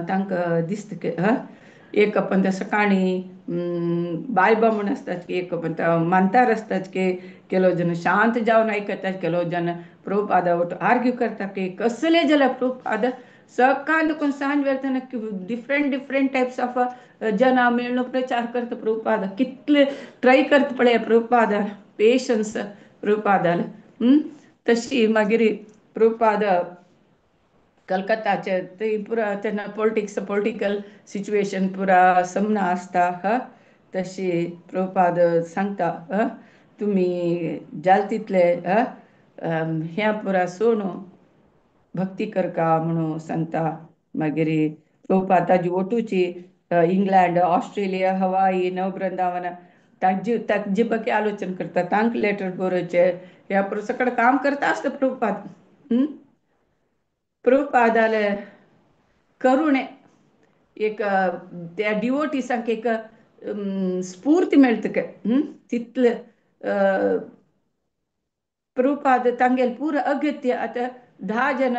तांकां दिसता की एक पण सकाळी बायबा म्हूण आसतात की एक पण मानतार आसतात की ಕೆಲವು ಜನ ಶಾಂತ जावन आयकतात, ಕೆಲವು ಜನ प्रभुपादा वट आर्ग्यू करता की कसले जाल्यार प्रभुपाद सकाळ दुखून सांज वेळ तनक डिफरंट डिफरंट टायप्स ऑफ जना मेळून प्रचार करता प्रभुपाद. कितले ट्राय करता पळय प्रभुपाद, पेशन्स प्रभुपादाल. तशी मागीर प्रभुपाद कलकत्ताचे थंय पुरा तेन्ना पॉलिटिक्स पॉलिटिकल सिच्युएशन पुरा समना आसता. तशी प्रभुपाद सांगता तुमी जाल तितले हें पुरा सोडून भक्ती करका म्हणून सांगता. मागीर प्रभुपाद ताजी ओटूची इंग्लंड, ऑस्ट्रेलिया, हवाई, नववृंदावन ताजी ताजे ಬಗ್ಗೆ आलोचन करता, तांकां लेटर बरोवचे ह्या पुरो सगळें काम करता आसता प्रभुपाद. प्रभुपादाले करुणे एक त्या डिवोटीसांक एक स्फूर्ती मेळटा के तितले प्रभुपाद तांगेल पुरो अगत्य. आतां 10 जन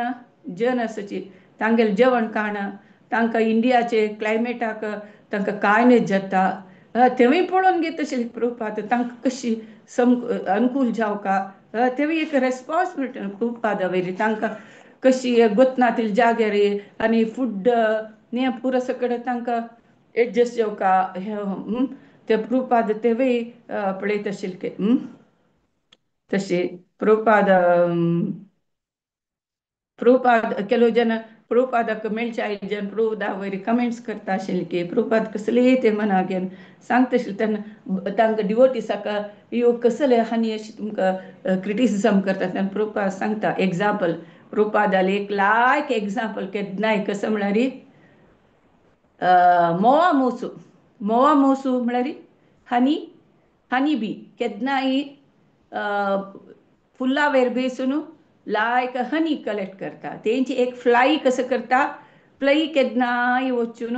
जन आसाची तांगेल जेवण खाणां तांकां इंडियाचे क्लायमेटाक तांकां कांय न्हय जाता तेंवूय पळोवन घेता आशिल्लें प्रभुपाद, तांकां कशी सम अनुकूल जावका तेवूय एक रेस्पॉन्सिबिलिटी प्रभुपादा वयली तांकां कशी गोतनातील जाग्यार आनी फूड हें पुरो सगळें तांकां एडजस्ट जावका ते प्रभुपाद तेवूय पळयता आशिल्ले. तशी प्रभुपाद प्रभुपाद ಕೆಲವು ಜನ प्रभुपादाक मेळचे आयले जन प्रभुपादा वयर कमेंट्स करता आशिल्ले की प्रभुपाद कसलेय ते मनाक घेवन सांगता आशिल्ले तेन्ना तांकां डिवोटीसाक ह्यो कसले हांणी अशें तुमकां क्रिटिसिजम करता तेन्ना प्रभुपाद सांगता एग्जाम्पल. प्रभुपादाले एक लायक एग्जाम्पल केन्नाय कसो म्हळ्यार मोवा मोसू, मोवा मोसू म्हळ्यार हनी, हनी बी केन्नाय फुलां वयर बेसून लायक हनी कलेक्ट करता. तेंची एक फ्लाय कसो करता, फ्लाय केन्नाय वचून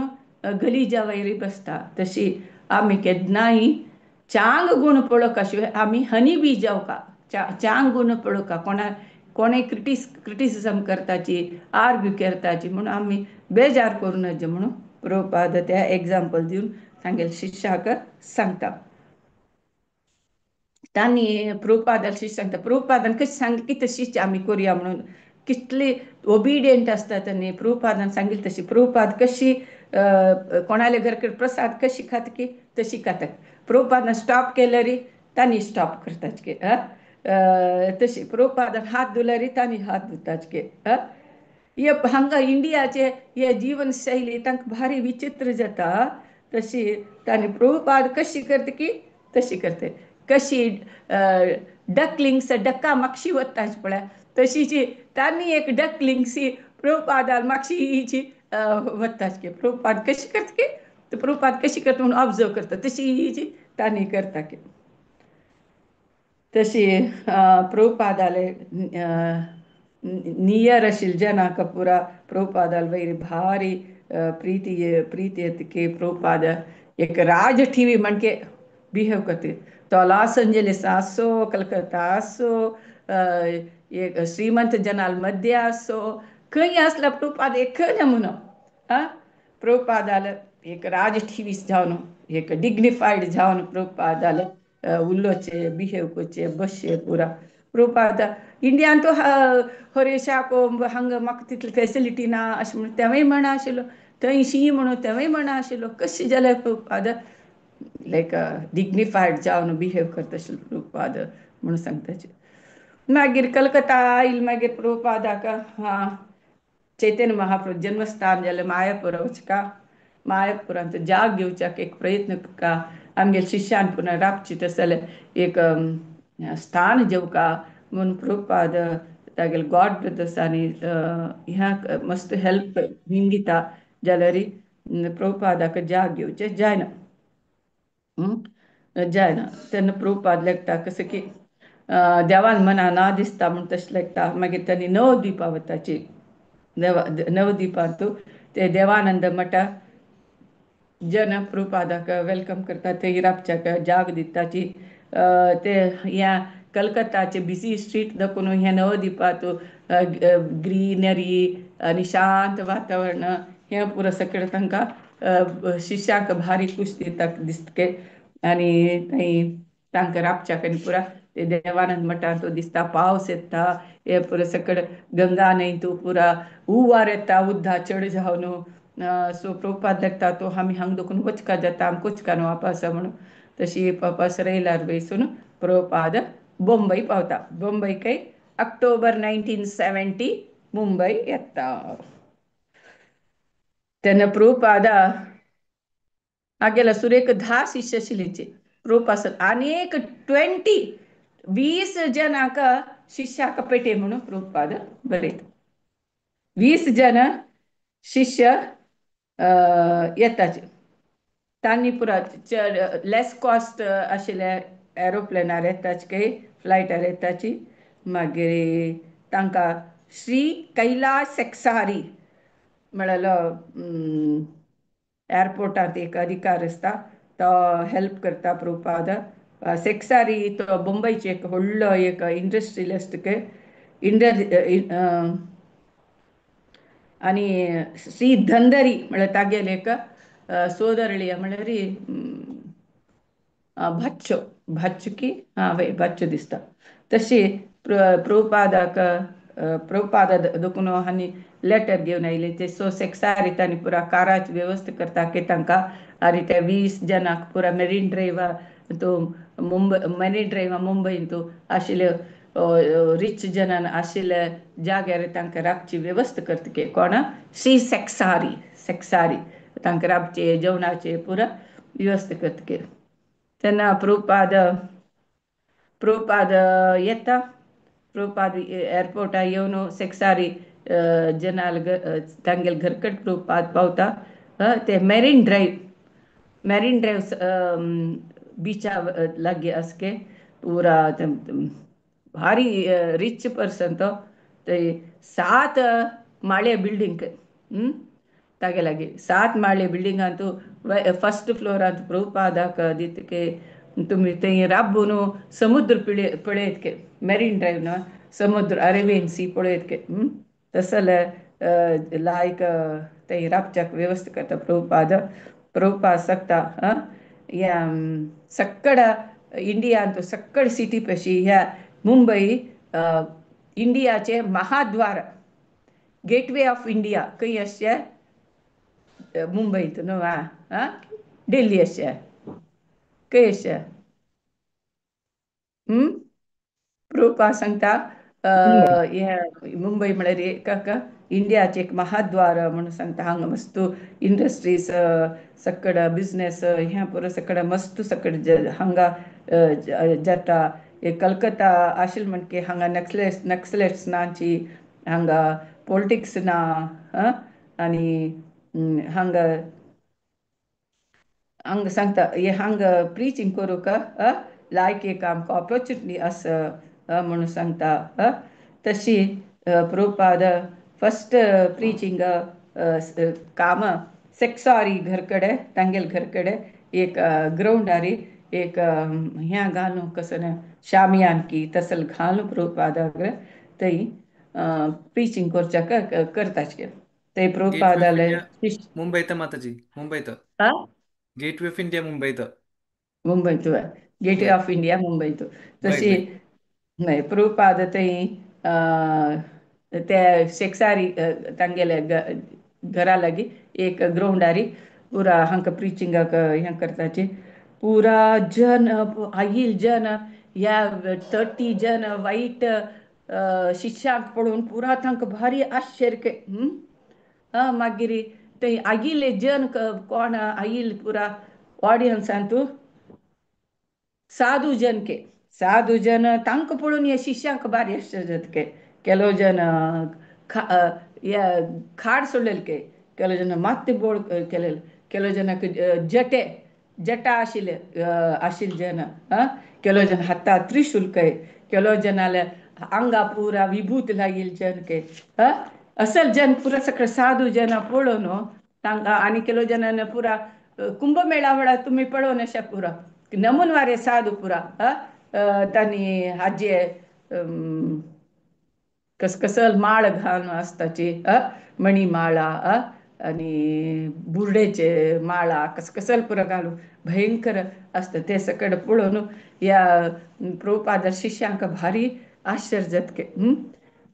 गलीजा वयर बसता. तशी आमी केन्नाय चांग गुण पळोवका शिवाय आमी हनी बी जावका, चांग गुण पळोवका कोणा कोणें क्रिटिसिजम करताची आर्ग्यू करताची म्हणून आमी बेजार करूं नज म्हणून प्रभुपाद त्या एग्जाम्पल दिवन तांगेल्या शिष्याक सांगता. तांणी प्रभुपादाक शिष्य सांगता, प्रभुपादान कशें सांगलें की तशीच आमी करुया म्हणून कितले ओबिडियंट आसता तांणी प्रभुपादान सांगिल्लें तशी. प्रभुपाद कशी कोणाल्या घर कडेन प्रसाद कशी खाता की तशी खाता. प्रभुपादान स्टॉप केल्यार तांणी स्टॉप करतात की तशी. प्रभुपादान हात धुल्यार तांणी हात धुतात की. हे हांगा इंडियाचे हे जीवन शैली तांकां भारी विचित्र जाता. तशी तांणी प्रभुपाद कशी करता की तशी करता. कशी डकलिंग्स डक्का मागशी वता पळय तशीची तांणी एक डकलिंग्सी प्रभुपादान मागशी हिची वता की प्रभुपाद कशी करता की प्रभुपाद कशी करता म्हणून ऑब्जर्व करता तशी हिची तांणी करता की. तशी प्रभुपादाले नियर आशिल्ले जनाक पुरा प्रभुपादाल वयर भारी प्रीति प्रीति येतकी प्रभुपाद एक राज टीवी म्हणके बिहेव करता. तो लॉस एंजलिस आसो, कलकत्ता आसो, एक श्रीमंत जनाल मध्य आसो, खंय आसला प्रभुपाद एक नमुनो. आं, प्रभुपादाल एक राज टीवी जावन एक डिग्निफायड जावन प्रभुपादाल उलोवचे, बिहेव करचे, बसचे पुरा. प्रभुपाद इंडियान तो हरेशाक हांगा म्हाका तितली फेसिलिटी ना अशें म्हणून तेंवूय म्हणा आशिल्लो, थंय शी म्हणून तेंवूय म्हणा आशिल्लो. कशें जाल्यार प्रभुपाद लायक डिग्निफायड जावन बिहेव करता आशिल्लो प्रभुपाद म्हणून सांगताचे. मागीर कलकत्ता आयल, मागीर प्रभुपादाक हां चैतन्य महाप्रभु जन्मस्थान जालें मायापुर वचका, मायापुरांत जाग घेवच्याक एक प्रयत्न का आमगे शिष्यान पुनः राबची तशें जाल्यार एक स्थान जेवका म्हूण प्रभुपाद तागेले गॉड ब्रदर्स आनी ह्या मस्त हेल्प निंगिता जाल्यार प्रभुपादाक जाग घेवचें जायना, जायना. तेन्ना प्रभुपाद लेखता कसं की देवान मना ना दिसता म्हूण तशें लेखता. मागीर तांणी नवद्वीपा वताची, नवद्वीपांतू ते देवानंद मठा जन प्रभुपादाक welcome करता, ते राबच्याक जाग दिताची. ते ह्या कलकत्ताचे बिजी स्ट्रीट दाखोवन ह्या नवद्वीपांत ग्रीनरी आनी शांत वातावरण हें पुरो सगळें तांकां शिष्यांक भारी खूश दिता दिसके. आनी थंय तांकां राबच्याक आनी पुरा ते देवानंद मठांत दिसता पावस येता, हे पुरो सगळें गंगा न्हंय तूं पुरा हुंवार येता, उद्दा चड जावन. सो प्रभुपाद लागता तो आमी हांगा दखून वचका जाता, आमकां वचका न्हू वापस म्हणून. तशी वापस रयलार वयसून प्रभुपाद बॉम्बई पावता. बॉम्बई काय ऑक्टोबर 1970 मुंबई येता. तेन्ना प्रभुपाद हागेलो सुरेक 10 शिष्य आशिल्लीचे प्रभुपाद आनी एक 20 जनांक शिष्याक पेटे म्हणून प्रभुपाद बरयता. 20 जन शिष्य येताचे. तांणी पुरा लेस कॉस्ट आशिल्ल्या एरोप्लेनार येताच काय फ्लायटार येताची. मागीर तांकां श्री कैलास सेक्सारी म्हळ्यार एअरपोर्टांत एक अधिकार आसता तो हेल्प करता प्रभुपाद. सेक्सारी तो मुंबयचे एक व्हडलो एक इंडस्ट्रियलिस्ट के आनी श्री धंदरी म्हळ्यार तागेले एक सोदरळी म्हळ्यार भाच्चो, भाच्चो की आं वय भाच्चो दिसता. तशी प्रभुपादाक प्रभुपादा देखून आनी लेटर घेवन आयले ते. सो सेक्सारी तांणी पुरा काराची वेवस्था करता की तांकां आनी त्या 20 जनांक पुरा मेरीन ड्रायव्हा तो मुंबय मेरीन ड्रायव्हा मुंबयंत आशिल्ले रिच जनान आशिल्ल्या जाग्यार तांकां राबची वेवस्था करता की कोण श्री सेक्सारी, सेक्सारी तांकां राबचे जेवणाचे पुरा वेवस्था करता की. तेन्ना प्रभुपाद प्रभुपाद येता, प्रभुपाद एअरपोर्टार येवन सेक्सारी जनाल तांगेले घरकट प्रभुपाद पावता. ते मेरीन ड्रायव्ह, मेरीन ड्रायव्ह बिचा लागीं आसके पुरा भारी रिच पर्सन तो. ते 7 माळे बिल्डींग तागे लागीं 7 माळे बिल्डिंगांत फर्स्ट फ्लोरांत प्रभुपादाक दितके तुमी थंय राबून समुद्र पळयत के मेरीन ड्रायव्ह न्हू समुद्र अरेबियन सी पळयत के तसले लायक थंय राबच्याक वेवस्था करता प्रभुपाद. प्रभुपाद शकता ह्या सक्कड इंडियांत सक्कड सिटी पशी ह्या मुंबई इंडियाचे महाद्वार गेटवे ऑफ इंडिया खंय आसचें मुंबयत न्हू आं दिल्ली आसचें खंय आसचें प्रभुपाद सांगता हे मुंबय म्हळ्यार एक इंडियाचे एक महाद्वार म्हणून सांगता. हांगा मस्त इंडस्ट्रीज सक्कड बिजनेस ह्या पुरो सक्कड मस्त सक्कड हांगा जाता. कलकत्ता आशिल्लें म्हणटकीर हांगा नक्सलेट्स नक्सलेट्स नाची, हांगा पॉलिटिक्स ना, आनी हांगा हांगा सांगता हे हांगा प्रिचींग करूंक लायक एक आमकां ऑपॉर्चुनिटी आसा म्हणून सांगता. तशी प्रभुपाद फर्स्ट प्रिचींग काम सेक्सारी घर कडेन तांगेले घर कडेन एक ग्रावंडारी एक ह्या घालून कसं शामियान की तसल घालून प्रभुपादाक थंय प्रिचींग करच्याक करताचे ते गेटवे ऑफ प्रभुपादाले इंडिया शिश्य. मुंबईत माताजी, मुंबईत. हा? गेटवे ऑफ इंडिया मुंबईत. मुंबयतू, गेटवे वय ऑफ इंडिया मुंबयतू. वय तशी वय. न्हय प्रभुपाद थंय त्या शेकसारी तांगेल्या घरा लागीं एक ग्रावंडारी पुरा हांकां प्रिचिंगाक हें करताची. पुरा जन आयिल जन ह्या 30 जन वायट शिष्यांक पळोवन पुरा तांकां भारी आश्चर्य. मागीर थंय आयिल्ले जन कोण आयिल पुरा ऑडियन्सांतू साधू जन के साधू जन तांकां पळोवन हे शिष्यांक भारी आश्चर्य जाता के. ಕೆಲವು ಜನ खाड सोडलेले के, ಕೆಲವು ಜನ ಮತ್ತೆ ಬೋಳ್ केलेले, ಕೆಲವು ಜನಕ್ಕೆ ಜಟೆ ಜಟ आशिल्ले आशिल्ले जन, ಕೆಲವು ಜನ ಹತ್ತ त्रिशूल के, ಕೆಲವು जनाले आंगा पुरा विभूत लागिल जन के, असल जन पुरा सगळे साधू जन पळोवन तांकां. आनी ಕೆಲವು जनान पुरा कुंभमेळा म्हळ्यार तुमी पळोवन अशें पुरा नमूनवारे साधू पुरा तांणी हाजे कस कसल माळ घालून आसताची, मणिमाळा आनी बुरडेचे माळा कस कसल पुरा घालून भयंकर आसता. ते सगळें पळोवन ह्या प्रभुपादा शिष्यांक भारी आश्चर्य जातके.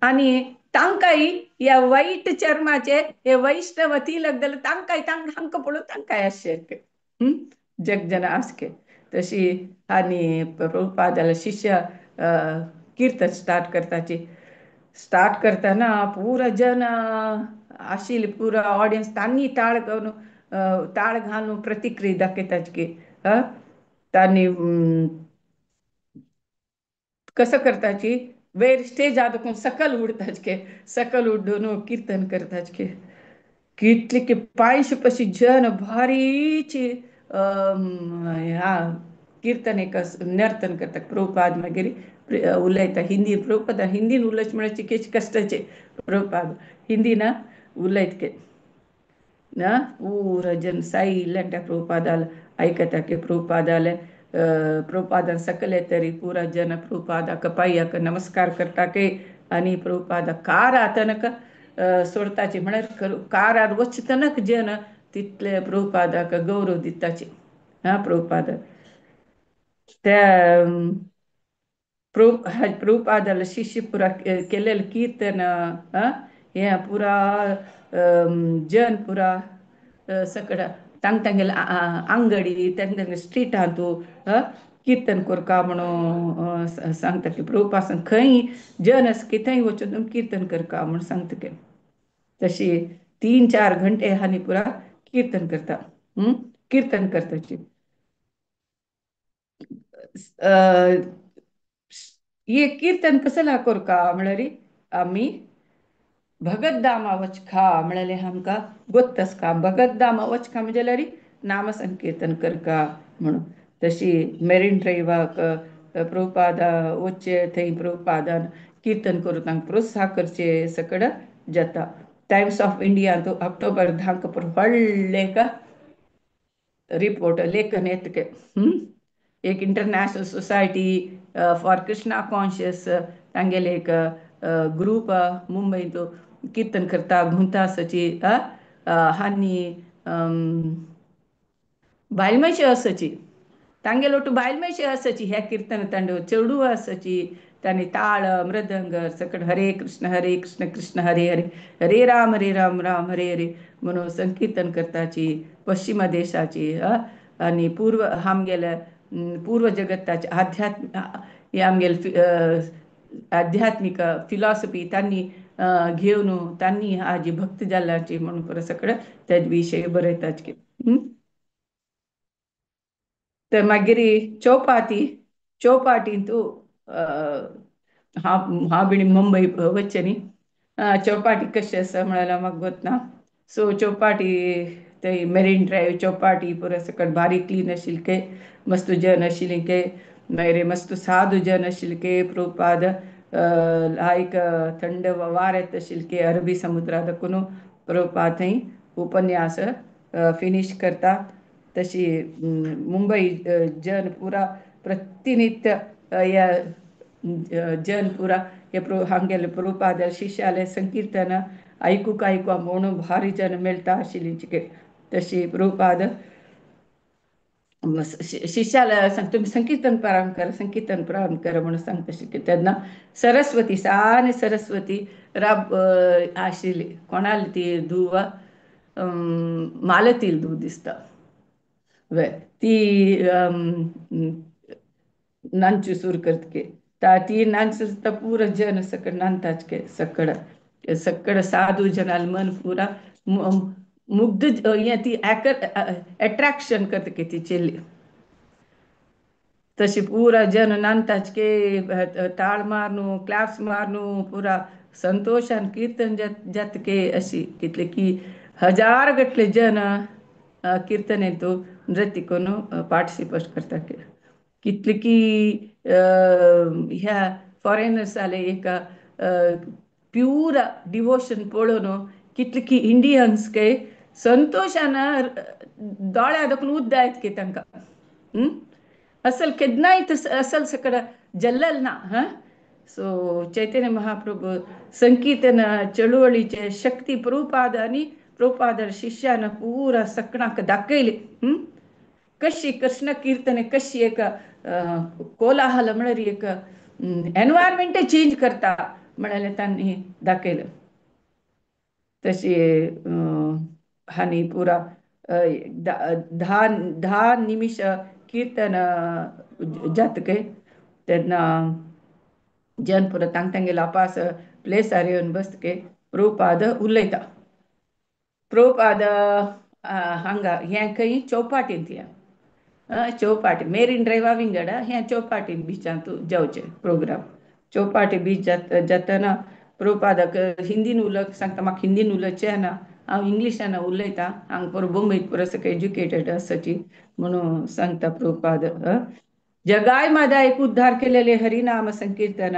आनी तांकांय ह्या वायट चर्माचे हे वैष्णव तिलक जाल्यार तांकांय हांकां पळोवन तांकांय आश्चर्य. जग जन आसके तशी. आनी प्रभुपादाले शिष्य कीर्तन स्टार्ट करताची. स्टार्ट करतना पुरा जन आशिल्ले पुरा ऑडियन्स तांणी ताळ घालून ताळ घालून प्रतिक्रिया दाखयतात की तांणी कसं करताची वयर स्टेज दाखोवन सकल उडताच के, सकल उड्डून कीर्तन करताच के. कितले की पांयशे पशी जन भारीची ह्या कीर्तन एक नर्तन करतात. प्रभुपाद मागीर उलयता हिंदी. प्रभुपाद हिंदीन उलोवचें म्हळ्यार चिकेच कश्टाचें. प्रभुपाद हिंदी ना उलयत के ना पूरा जन सायलंट प्रभुपादाल आयकता की प्रभुपादाले प्रभुपादान सकले तरी पुरा जन प्रभुपादाक पांयाक नमस्कार करता के. आनी प्रभुपाद कारा तनक सोडताची म्हळ्यार कारार वचतनक जन तितले प्रभुपादाक गौरव दिताची. हा प्रभुपाद त्या प्रभुपादाला शिष्य पुरा केलेलं कीर्तन हे पुरा जन पुरा सगळं तांग तांगेले अंगडी तांग तांगेले स्ट्रीटांतू कीर्तन करका म्हणून सांगता की प्रभुपाद खंय जन आसा की थंय वचून तुमी कीर्तन करका म्हणून सांगता की. तशी 3-4 घंटे हांणी पुरा कीर्तन करता. कीर्तन करताची हे कीर्तन कसला करका म्हळ्यार आमी भगत दामा वचखा म्हळ्यार आमकां गोत्त आसका. भगत दामा वचखा म्हणजे जाल्यार नामसंकीर्तन करका म्हणून. तशी मेरीन ड्रायव्हाक प्रभुपादा वचचे थंय प्रभुपादान कीर्तन करून तांकां प्रोत्साह करचे सगळं जाता. टायम्स ऑफ इंडियांत ऑक्टोबर 10 व्हडलें एक रिपोर्ट लेखन येता. एक international society for Krishna conscious तांगेले एक ग्रूप मुंबयंत कीर्तन करता घुमता आसाची. आनी बायल मनशां आसाची तांगेलो ओटू बायल मनशां आसाची ह्या कीर्तन तांडव चेडूं आसाची. तांणी ताळ मृदंग सकट हरे कृष्ण कृष्ण हरे हरे हरे राम राम हरे हरे म्हणून संकीर्तन करताची पश्चिम देशाची. आनी पूर्व आमगेले पूर्व जगत्ताचे आध्यात्म हे आमगेले आध्यात्मिक फिलॉसॉफी तांणी घेवन तांणी हाजी भक्त जाल्ल्याची म्हणून परत सगळें त्या विशय बरयताची. तर मागीर चौपाटी चौपाटींतू हांव हांव बीन मुंबय वचचें न्ही. चौपाटी कशें आसा म्हळ्यार म्हाका गोत ना. सो चौपाटी थंय मेरीन ड्रायव्ह चौपाटी पुरो सकयल बारीक क्लीन आशिल्लें के, मस्त जन आशिल्लें के, मागीर मस्त साधू जन आशिल्लें के. प्रभुपाद लायक थंड वारें येता आशिल्लें के अरबी समुद्रा दाखोवन प्रभुपाद थंय उपन्यास फिनिश करता. तशी मुंबई जन पुरा प्रतिनित्य ह्या जन पुरा हे हांगेले प्रभुपाद शिष्याले संकीर्तन आयकूंक आयकूंक म्हणून भारी जन मेळटा आशिल्ली. तशी प्रभुपाद शिष्याला सांग, तुम्ही संकीर्तन प्रारंभ करा, संकीर्तन प्रारंभ करा म्हणून सांगता. तेन्ना सरस्वती सान सरस्वती राब आशिल्ली, कोणाली ती धुव, मालतील धूव दिसता वे, ती नांचू सुरू करतके ती नांच पुरा जन सकड नांताच के सकड सकड साधू जनाल मन पुरा मुग्ध हें ती एट्रॅक्शन करता की ती चेल्ली. तशी पुरा जन नांताच के ताळ मारनू क्लॅप्स मारनू पुरा संतोषान कीर्तन जात के. अशी कितले की हजार गटले जन कीर्तन येतो नृत्य करून पार्टिसिपेट करता. कितले की ह्या फॉरेनर्स आले एक प्यूर डिवोशन पळोवन कितले की इंडियन्स के संतोषान दोळ्या दाखून उद्दा येत की तांकां असल केन्नाय असल सकड जल्लल ना. हां, सो चैतन्य महाप्रभू संकीर्तन चळवळीचे शक्ती प्रभुपाद आनी प्रभुपाद शिष्यान पुरा सकणाक दाखयली. कशी कृष्ण कीर्तन कशी एक कोलाहल म्हळ्यार एक एनवायरमेंट चेंज करता म्हळ्यार तांणी दाखयलें. तशी हांणी पुरा 10 निमिष कीर्तन जातके तेन्ना जन पुरा तांग तांगेलो आपास प्लेसार येवन बसतके प्रभुपाद उलयता. प्रभुपाद हांगा हें खंय चौपाटींत, ह्या चौपाटी मेरीन ड्रायव्हा विंगड ह्या चौपाटी बिचांत जावचें प्रोग्राम. चौपाटी बीच जातना प्रभुपादाक हिंदीन उलोवंक सांगता, म्हाका हिंदीन उलोवचें ना, हांव इंग्लिशान उलयता, हांगा पुरो बोंबयत पुरो सगळें एज्युकेटेड आसाची म्हणून सांगता प्रभुपाद. जगाय मादा एक उद्धार केलेले हरिनाम संकीर्तन,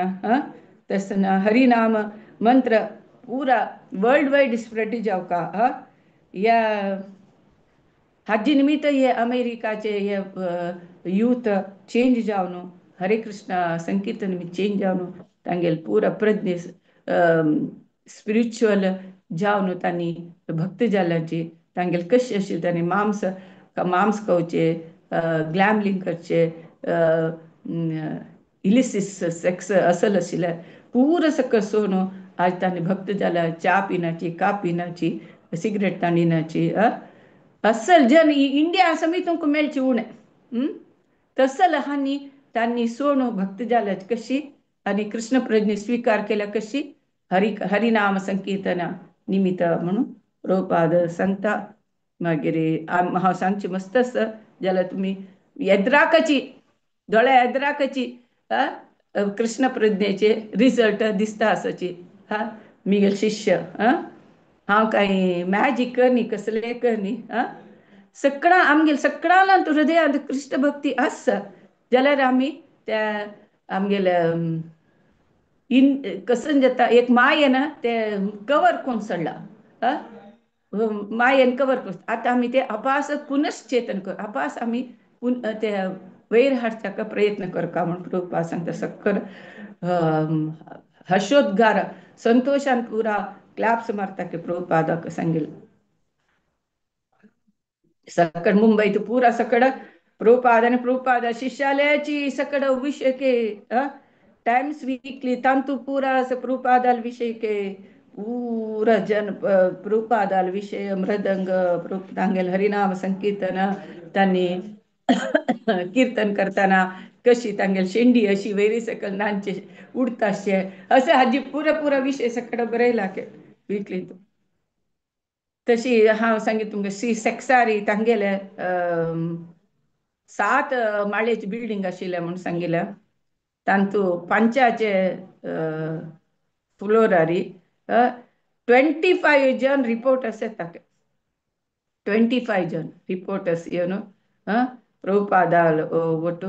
तसना हरिनाम मंत्र पुरा वर्ल्ड वायड स्प्रेड जावका. या हाजी निमित्त हे अमेरिकाचे हे यूथ चेंज जावन हरे कृष्ण संकीर्तन चेंज जावन तांगेले पुरा प्रज्ञ स्पिरिच्युअल जावन तांणी भक्त जाल्याची तांगेले कशें आशिल्लें तांणी मांस मांस खावचे, ग्लॅमलिंग करचे, इलिसिस सेक्स असल आशिल्लें पुरो सकल सोडून आज तांणी भक्त जाल्या, च्या पिनाची, काप पिनाची, सिगरेट तांडिनाची. असल जन इंडिया समेत तुमकां मेळची उणें तसल हांणी तांणी सोडून भक्त जाल्या कशी आनी कृष्ण प्रज्ञ स्वीकार केल्या कशी हरी हरिनाम संकीर्तना निमित्त म्हणून प्रभुपाद सांगता. मागीर हांव सांगची मस्त आसा जाल्यार तुमी येद्राकाची दोळ्या येद्राकाची कृष्ण प्रज्ञेचे रिजल्ट दिसता आसाची. हा मिगेल शिष्य हांव कांय मॅजीक करनी कसले करनी. हा सगळां आमगेल सगळ्यांत हृदयांत कृष्ण भक्ती आसा जाल्यार आमी त्या आमगेल्या इन कसं जाता एक मायेन ते कवर कोण सोडला, मायेन कवर कोण. आतां आमी ते अपास पुनश्चेतन कर अपास आमी ते वयर हाडच्याक प्रयत्न करता म्हूण प्रभुपाद सांगता. सक्कर हर्षोद्गार संतोषान पुरा क्लॅप्स मारता की प्रभुपादाक सांगेल. सकड मुंबईत पुरा सकड प्रभुपाद आनी प्रभुपाद शिष्यालयाची सकड विषय के टाइम्स वीकली तांतू पुरा प्रभुपादाल विषय के पूरा जन प्रभुपादाल विषय मृदंग तांगेल हरिनाम संकीर्तन तांणी कीर्तन करताना कशी तांगेल शेंडी अशी वैरी सकल नांचे उडताशे असे हाजी पुरा पुरा विषय सकड बरयला के वीकली. तशी हांव सांगित तुमकां श्री सेक्सारी तांगेले 7 माळयेची बिल्डींग आशिल्लें म्हूण सांगिल्लें. तांतू पांचाचे फ्लोरारी 25 जन रिपोर्टर्स येता, 25 जन रिपोर्टर्स येवन प्रभुपादाल ಒಟ್ಟು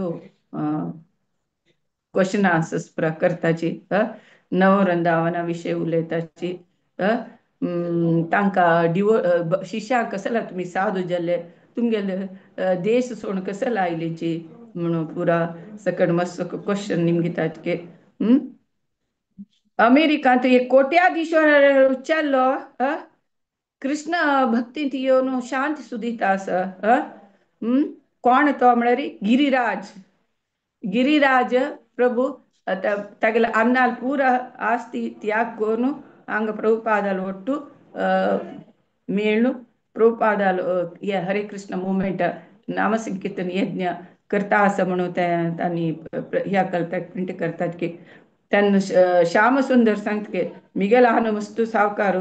क्वेश्चन आन्सर्स पुरा करताची, नववृंदावना विषय उलयताची. तांकां डिवो शिष्यांक कसला तुमी साधू जाले तुमगेले देश सोडून कसला आयलीची म्हणून पुरा सकट मस्त क्वेश्चन निमगितात. अमेरिकांत एक कोट्याधीश्वर विचारलो कृष्ण भक्तींत येवन शांती सुदिता आसा. कोण तो म्हळ्यार गिरिराज. गिरिराज प्रभु तागेले अन्नाल पूरा आस्ती त्याग करून हांगा प्रभुपादाल ಒಟ್ಟು ಮೇಳು प्रभुपादाल हे हरे कृष्ण मुवमेंट नामसंकीर्तन यज्ञ करता आसा म्हणून तांणी ह्या करतात प्रिंट करतात की तेन्ना श्यामसुंदर सांगता की मिगेल आहा मस्तू सावकार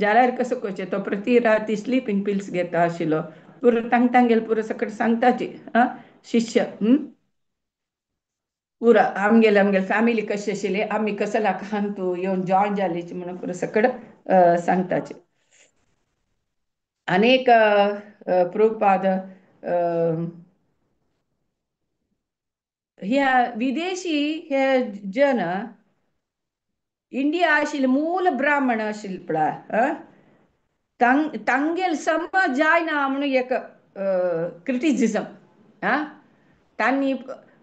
जाल्यार कसो करचें तो प्रति राती स्लिपींग पिल्स घेता आशिल्लो पुरो तांग तांगेल पुरो सकट सांगताची शिष्य. पुरा आमगेले आमगेले फॅमिली कशी आशिल्ली आमी कसला खांतू येवन जॉईन जालीची म्हणून पुरो सकट सांगताची. अनेक प्रभुपाद ह्या विदेशी हे जन इंडिया आशिल्ले मूल ब्राह्मण आशिल्ले पळय तांगेल समाज जायना म्हणून एक क्रिटिसिजम. तांणी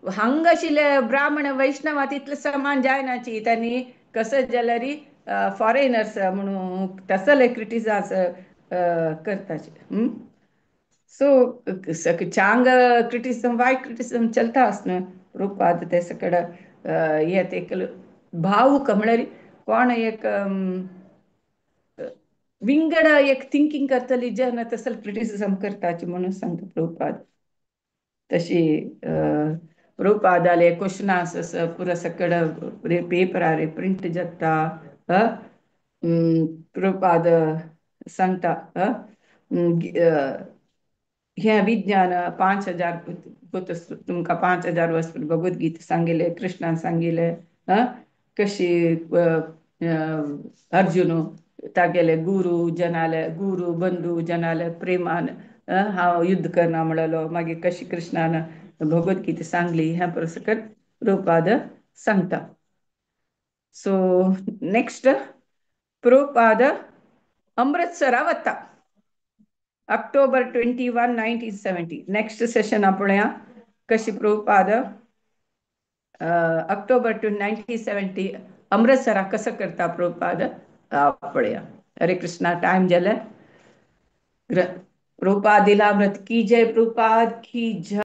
हांगा आशिल्ले ब्राह्मण वैष्णव तितले समान जायनाची तांणी कसं जाल्यार फॉरेनर्स म्हणून तसले क्रिटिसाज करताचे. सो चांग क्रिटिसिजम वायट क्रिटिसिजम चलता आसना प्रभुपाद ते सकड येत एक भावूक म्हळ्यार कोण एक विंगड एक थिंकींग करतली जन तसल क्रिटिसिजम करताची म्हणून सांगता प्रभुपाद. तशी प्रभुपादाले क्वेश्चनास पुरा सकड पेपरार प्रिंट जाता. प्रभुपाद सांगता हें विज्ञान 5000 तुमकां 5000 वर्स भगवद्गीता सांगिल्लें कृष्णान सांगिल्लें कशी अर्जुन तागेले गुरू जनाले गुरू बंधू जनाले प्रेमान हांव युद्ध करना म्हणलो मागीर कशी कृष्णान भगवद्गीता सांगली हें सकट प्रभुपाद सांगता. सो नेक्स्ट प्रभुपाद अमृतसरा वता ऑक्टोबर 21 1970. नेक्स्ट सेशन पळोवया कशी प्रभुपाद ऑक्टोबर 1970 अमृतसरा कसं करता प्रभुपाद पळोवया. हरे कृष्णा. टायम जालें. प्रभुपाद लीलामृत की जय. प्रभुपाद की जय.